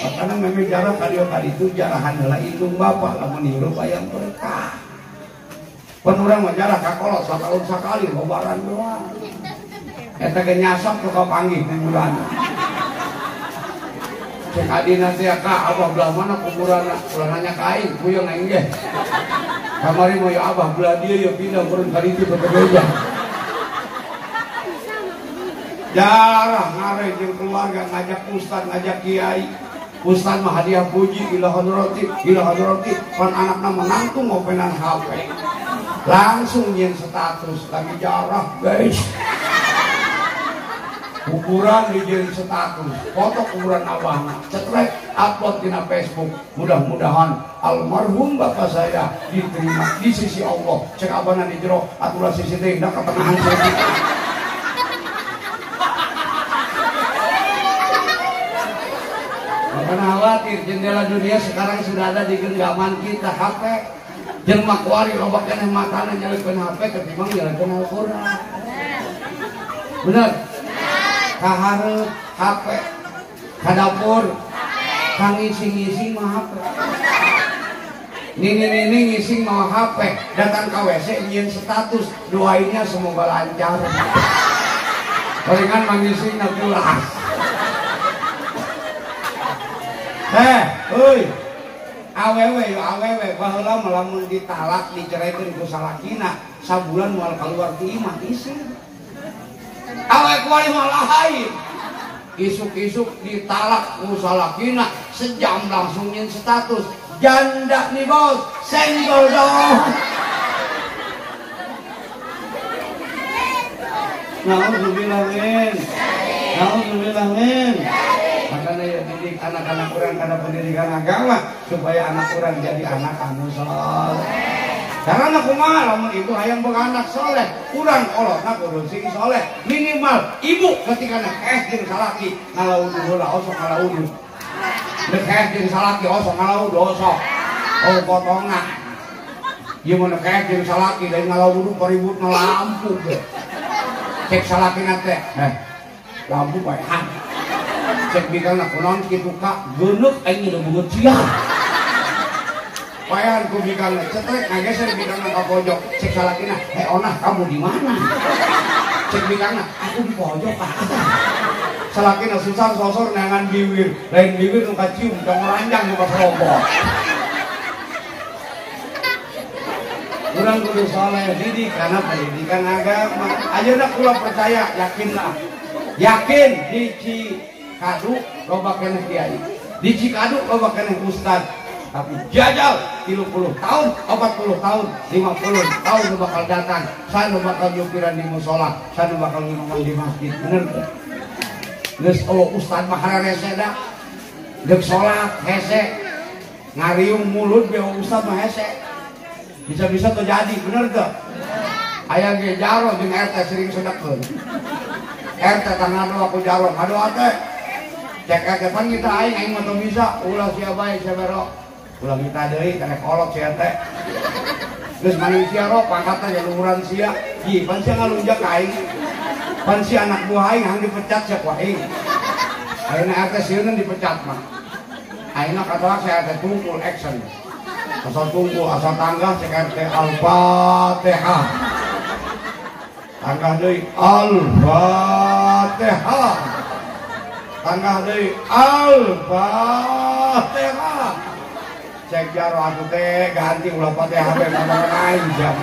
Karena memang jarah kali kali itu jarahan heula indung bapak lamun hirup hayang berkah. Pan urang mah jarah ka kolot satahun sakali lebaran doang. Eta ge nyasap nu kapanggih kuburan. Cek adina teh ka abah belah mana kuburanna? Ulah nanya ka aing, puyeng aing ge. Kamari mah ya abah belah dieu ya pindah meureun ka ditu bebeja. Jarah ngare jeung keluarga ngajak ustad, ngajak kiai. Ustad mah hadiah puji ila hadrati, ila hadrati, pan anakna menantu ngopenan HP. Langsung nyen status lagi jarah guys. Kuburan dijieun status, foto kuburan abahna, cetrek upload dina Facebook. Mudah-mudahan almarhum bapak saya diterima di sisi Allah. Cek abahna di jero, atulah sisi teh indah ketenangan saya. Karena khawatir jendela dunia sekarang sudah ada di genggaman kita, HP. Jelema kuari loba keneh matana nyalikeun HP ketimbang nyalikeun Al-Qur'an. Bener? Kaharep HP, ka dapur, ka ngising-ngising mah HP. Nini-nini ngising mah HP, datang ka WC nyieun status, doainnya semoga lancar. Palingan mah ngisingna pulas. Hei, awewe yo awewe baheula mah lamun ditalak diceraikeun ku salakina sabulan moal kaluar ti imah isin. Awe kuari mah lain. Isuk-isuk ditalak ku salakina sejam langsung nyen status janda nih bos, senggol dong. Nauzubillah min. Nauzubillah min. Makanya ya didik anak-anak orang karena pendidikan agama supaya anak orang jadi anak anu soleh. Karena kumaha lamun ibu hayang boga anak soleh, kurang kolotna kudu sing soleh. Minimal ibu ketika nek jeung salaki ngalaudu heula osok ngalaudu. Nek jeung salaki osok ngalaudu osok. Oh potongan. Ieu mun nek jeung salaki lain ngalaudu paributna lampu ge. Cek salakina teh, lampu baehan. Cek bikangna kunaon kitu ka geuneuk aing udah beungeut sia. Payan ku bikangna cetrek ngageser bikangna ka pojok. Cek salakina, "Eh onah kamu di mana?" Cek bikangna, "Aku di pojok." Salakina susah sosor neangan biwir, lain biwir nu kacium tong ranjang nu kaserobok. Urang kudu soleh didik karena pendidikan agama. Ayeuna kula percaya, yakinlah. Yakin di Cikadu loba keneh kiai, di Cikadu loba keneh ustad, tapi jajal 30 tahun, 40 tahun, 50 tahun nu bakal datang, saya nu bakal nyupiran di musola, saya nu bakal ngomong di masjid, bener teh? Geus eueuh ustad mah hararese da, deuk salat hese, ngariung mulut be ustad mah hese, bisa-bisa terjadi, bener teh? Aya ge jaro jeung RT sering sedekeun. RT tangan doa ku jaro, ngadoa teh. Cek RT pan kita aing aing mah teu bisa, ulah sia bae sia bero. Ulah kita deui karek kolot sia teh. Geus maning sia ro pangkatna jaluhuran sia. Ih, pan sia ngalunjak ka aing. Pan sia anak buah aing hang dipecat sia ku aing. Ayeuna RT sieun dipecat mah. Ayeuna katoak sia RT tungkul action. Asal tungkul, asal tangga cek RT Al-Fatihah. Tangga deui Al-Fatihah. Tangga deui Al-Fatihah. Cek jaro atuh teh ganti ulah Fatihah bae ngomong aing jam.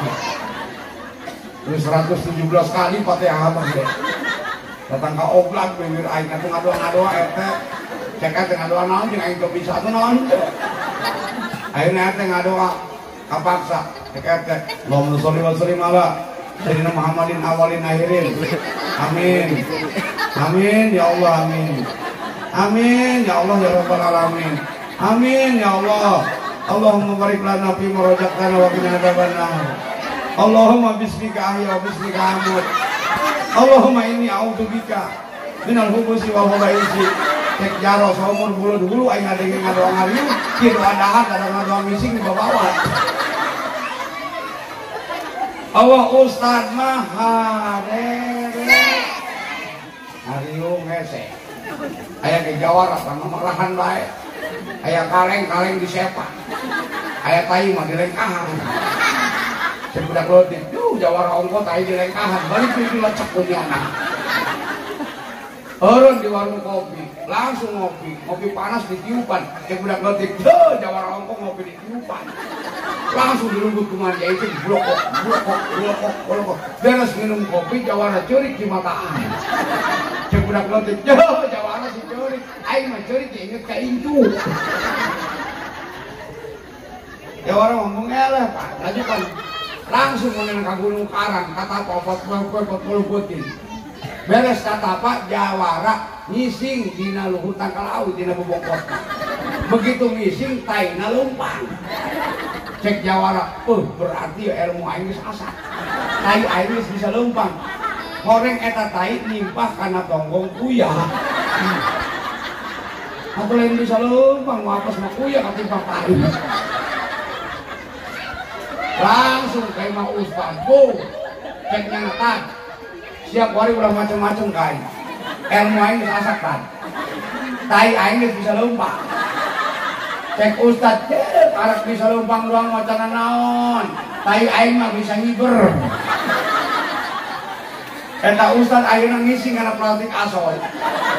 Geus 117 kali Fatihah mah teh. Datang ka oglak beuwir aing atuh ngadoa-ngadoa RT. Cek RT ngadoa naon jeung aing teu bisa atuh naon teh. Ayeuna RT ngadoa kapaksa cek RT. Allahumma sholli wa sallim ala Sayyidina Muhammadin awalin akhirin. Amin. Amin ya Allah, amin. Amin ya Allah ya Rabbal alamin. Amin ya Allah. Allahumma barik lana fi ma razaqtana wa qina adzabannar. Allahumma bismika ahya wa bismika amut. Allahumma inni a'udzubika minal hubusi wal khabaisi. Cek jaro saumur bulu dulu aing ngadenge ngadoa ngariung, kieu doa dahar kadang ngadoa mising di bawah. Allah ustad mah harere. Hariung hese. Aya ge jawara pangmerahan bae. Aya kaleng-kaleng disepak. Aya tai mah dilengkahan. Cek budak leutik, duh jawara ongko tai dilengkahan, balik itu lecek dunyana. Eureun di warung kopi, langsung ngopi, ngopi panas ditiupan. Cek budak leutik, duh jawara ongko ngopi ditiupan. Langsung dirunggut kumaha itu blokok, blokok, blokok, blokok. Beres minum kopi jawara ceurik di mataan. Cek budak leutik, duh jawara si ceurik, aing mah ceurik inget ka incu. Jawara ngomong eleh Pak, lanjutan. Langsung mengenang ka Gunung Karang, kata popot popot putih. Beres tatapa jawara ngising dina luhur tangkal awi dina bobongkot. Begitu ngising taina lumpang. Cek jawara, berarti ilmu aing geus asat. Tai aing geus bisa leumpang. Horeng eta tai nimpah kana tonggong kuyah. Atuh lain bisa leumpang, mau apes mah kuyah katimpah tai. Langsung kayak mau ustad, bu, cek nyangatan. Siap wari ulah macam-macam kain. Ilmu aing geus asak kan. Tai aing geus bisa leumpang. Cek ustad, karak bisa leumpang doang wacana naon. Tai aing mah bisa ngiber. Eta ustad ayeuna ngising kana plastik asoy.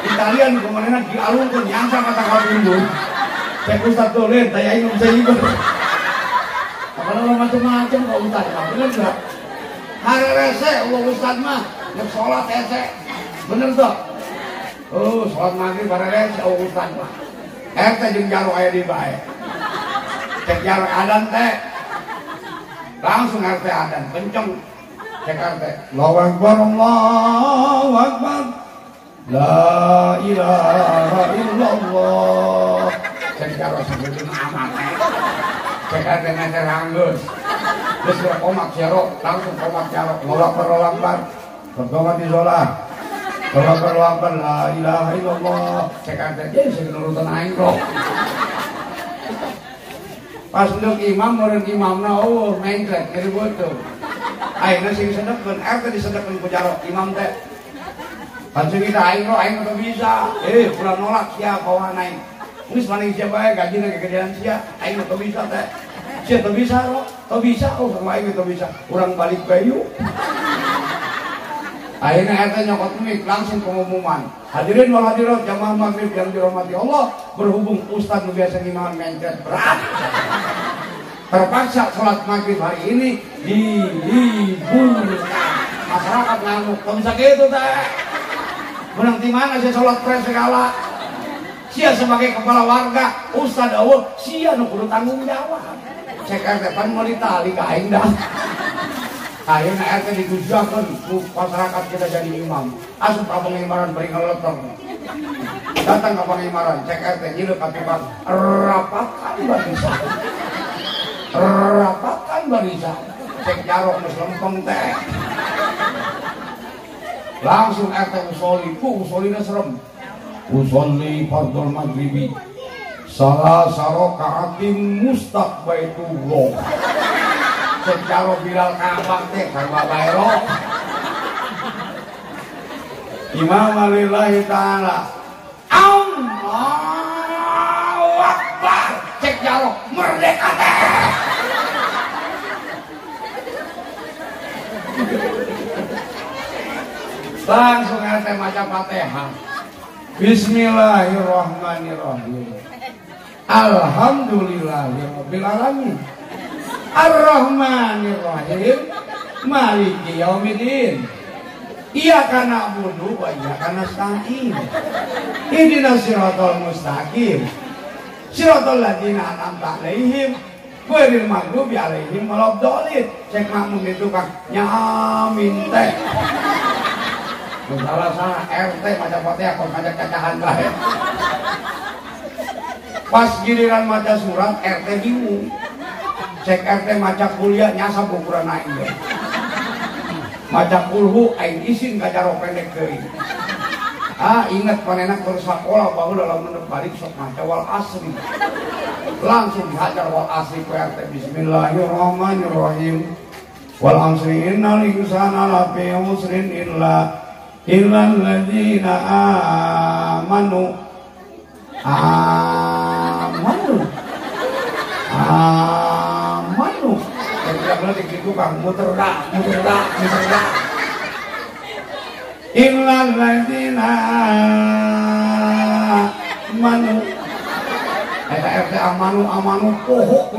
Italian kumanehna dialungkeun nyangsang ka tangkal bundung. Cek ustad dolen tai aing bisa ngiber. Kalau macam-macam kok ustad mah, bener enggak? Harerese Allah ustad mah, nek salat hese. Bener toh? Oh, salat maghrib harerese Allah ustad mah. Eta jeung jaro aya di bae. Cek jaro adan teh. Langsung RT adan, kenceng. Cek RT. Allahu akbar, Allahu akbar. La ilaha illallah. Cek jaro sambil aman. Cek RT nganter anggeus. Terus sudah komat jaro, langsung komat jaro. Allahu akbar, Allahu akbar. Berkomat di sholat. Allahu akbar, Allahu akbar, la ilaha illallah. Cek RT, jadi sing nurutan aing kok. Pas nduk imam, meureun imamna eueuh mencret ngeri beuteung. Ayeuna sing sedekeun, RT disedekeun ku jaro imam teh. Pancen kita aing ro aing teu bisa. Ulah nolak sia bawahan aing. Geus maning sia bae gajina gegedean sia, aing teu bisa teh. Sia teu bisa ro, teu bisa oh sama aing teu bisa. Urang balik bae yuk. Akhirnya RT nyokot mic langsung pengumuman. Hadirin wal hadirat jamaah maghrib yang dirahmati Allah, berhubung ustaz nu biasa ngimaman mencret berat. Terpaksa sholat maghrib hari ini diliburkan. Masyarakat ngamuk, teu bisa kitu teh. Menang di mana sia sholat pres segala. Sia sebagai kepala warga, ustaz eueuh, sia nu kudu tanggung jawab. Cek RT pan meuli tali ka aing dah. Akhirnya RT digujakan ku masyarakat kita jadi imam. Asup ka pengimaran bari ngeleter. Datang ke pengimaran, cek RT nyileuk ka tukang, rapatkan barisan. Rapatkan barisan. Cek jarok geus lempeng teh. Langsung RT usoli, ku usolina serem. Usolli fardhol maghribi. Salah sarokaatin mustaqbaitullah. Cek jaro Bilal Ka'bah teh sarua bae ro. Imam lillahi ta'ala. Allahu akbar. Cek jaro merdeka teh. Langsung RT maca Fatihah. Bismillahirrahmanirrahim. Alhamdulillahirabbil alamin. Ar-Rahmanir-Rahim, Maliki Yaumiddin. Iyyaka na'budu wa iyyaka nasta'in. Ihdinas siratal mustaqim. Siratal ladzina an'amta 'alaihim Ghairil maghdubi alaihim waladdallin. Cek makmum di tukang nya amin teh. Salah-salah RT maca Fatihah kok maca cacahan bae. Pas giliran maca surat RT bingung. Cek RT maca kuliah nyasab ukuran aing ge. Maca kulhu aing isin ka jaro pendek deui. Ah ingat panena keur sakola baheula lamun balik sok maca wal asri. Langsung dihajar wal asri ku RT. Bismillahirrahmanirrahim. Wal asri innal insana lafi usrin illa alladzina amanu. Amanu. Amanu. Kira-kira di tukang muter dah, muter dah, muter dah. Illal ladzina amanu. Eta RT amanu amanu poho.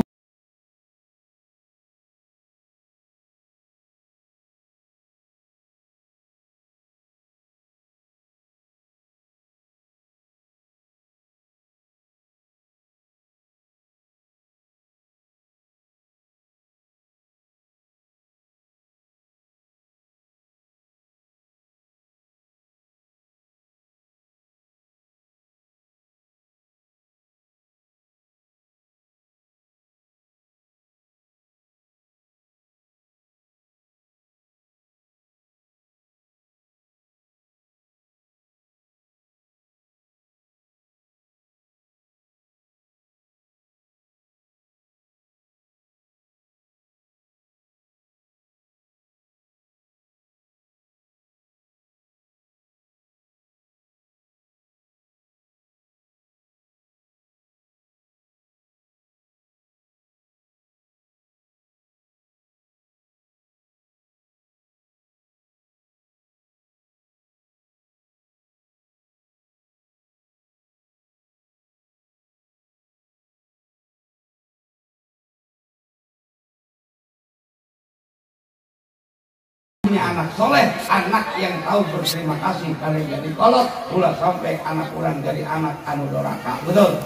Anak soleh, anak yang tahu berterima kasih karena jadi kolot, ulah sampai anak orang jadi anak anu doraka. Betul?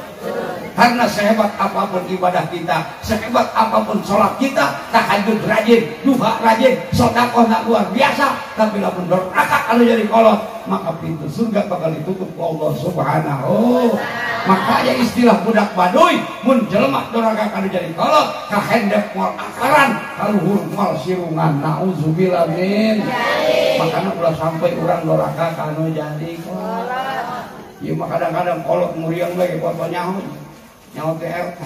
Karena sehebat apapun ibadah kita, sehebat apapun sholat kita, tahajud rajin, duha rajin, sedekah nak luar biasa, tapi lamun doraka anu jadi kolot, maka pintu surga bakal ditutup Allah Subhanahu. Makanya istilah budak baduy mun jelema doraka kanu jadi kolot, kahendep moal akaran, kaluhur moal sirungan. Nauzubillah min. Makanya ulah sampai urang doraka kanu jadi kolot. Ieu mah kadang-kadang kolot muriang bae foto nyaho. Nyaho teh RT.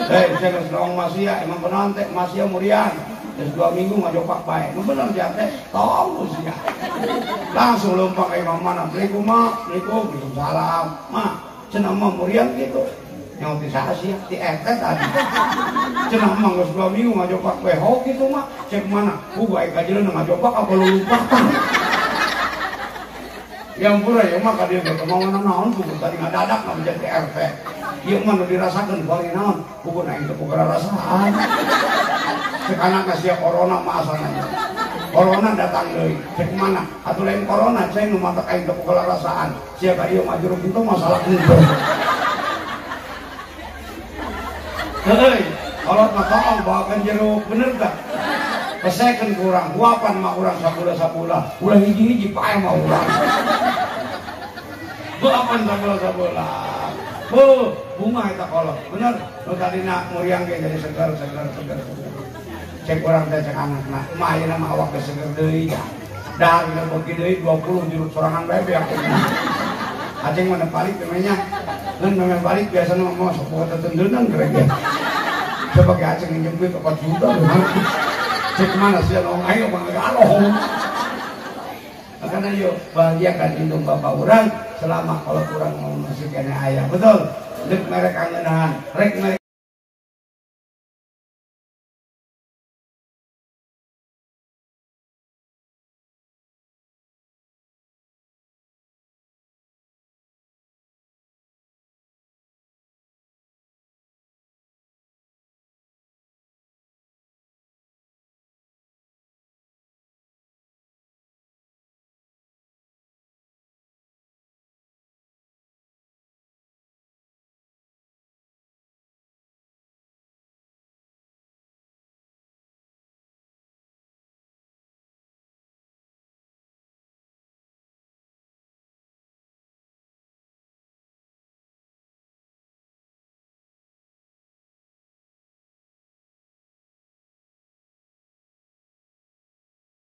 Hei, saya geus naong masia, emang kunaon teh masia muriang. Geus 2 minggu ngajopak bae. Nu bener sia teh, tong usia. Langsung lompat ka imam mana, "Assalamualaikum, Ma. Assalamualaikum." Waalaikumsalam. Ma, cenah mah muriang kitu. Nyaho teh saha sia? Ti RT tadi. Cenah mah geus 2 minggu ngajopak bae. Ho kitu mah. Cek mana? Ku bae kajeun ngajopak apa lulumpatan. Yang pura ya mah ka dieu ge mau naon kudu tadi ngadadak mah menjadi RT. Ieu mah nu dirasakeun bari naon? Kudu aing teu boga rasaan. Cek anak sia corona mah asana. Corona datang deui. Cek mana? Atuh lain corona ceng nu matak aing teu boga rasaan. Sia ka dieu mah juruk itu masalah henteu. Heuy, kolot mah tolong bawakeun jeruk, bener tah? Pesekeun kurang, huapan mah urang sabula-sabula, ulah hiji-hiji paeh mah urang. Huapan sabula-sabula. Oh, bunga eta kolot, bener. Nu tadina muriang ge jadi segar segar segar segar. Cek urang teh cek anakna, mah ayeuna mah awak geus seger deui. Dahar geus beuki deui 20 jeruk sorangan bae beak. Aceng mah balik memenya. Ngan memeh balik biasana mah sok boga tetendeunan gerek ge. Sebagai aceng nginjem duit 4 juta. Cek mana sih orang ayo bang. Makanya yuk bahagiakan indung bapak orang selama kalau kurang mau masih kena ayah, betul. Dek merek angeunahan, rek merek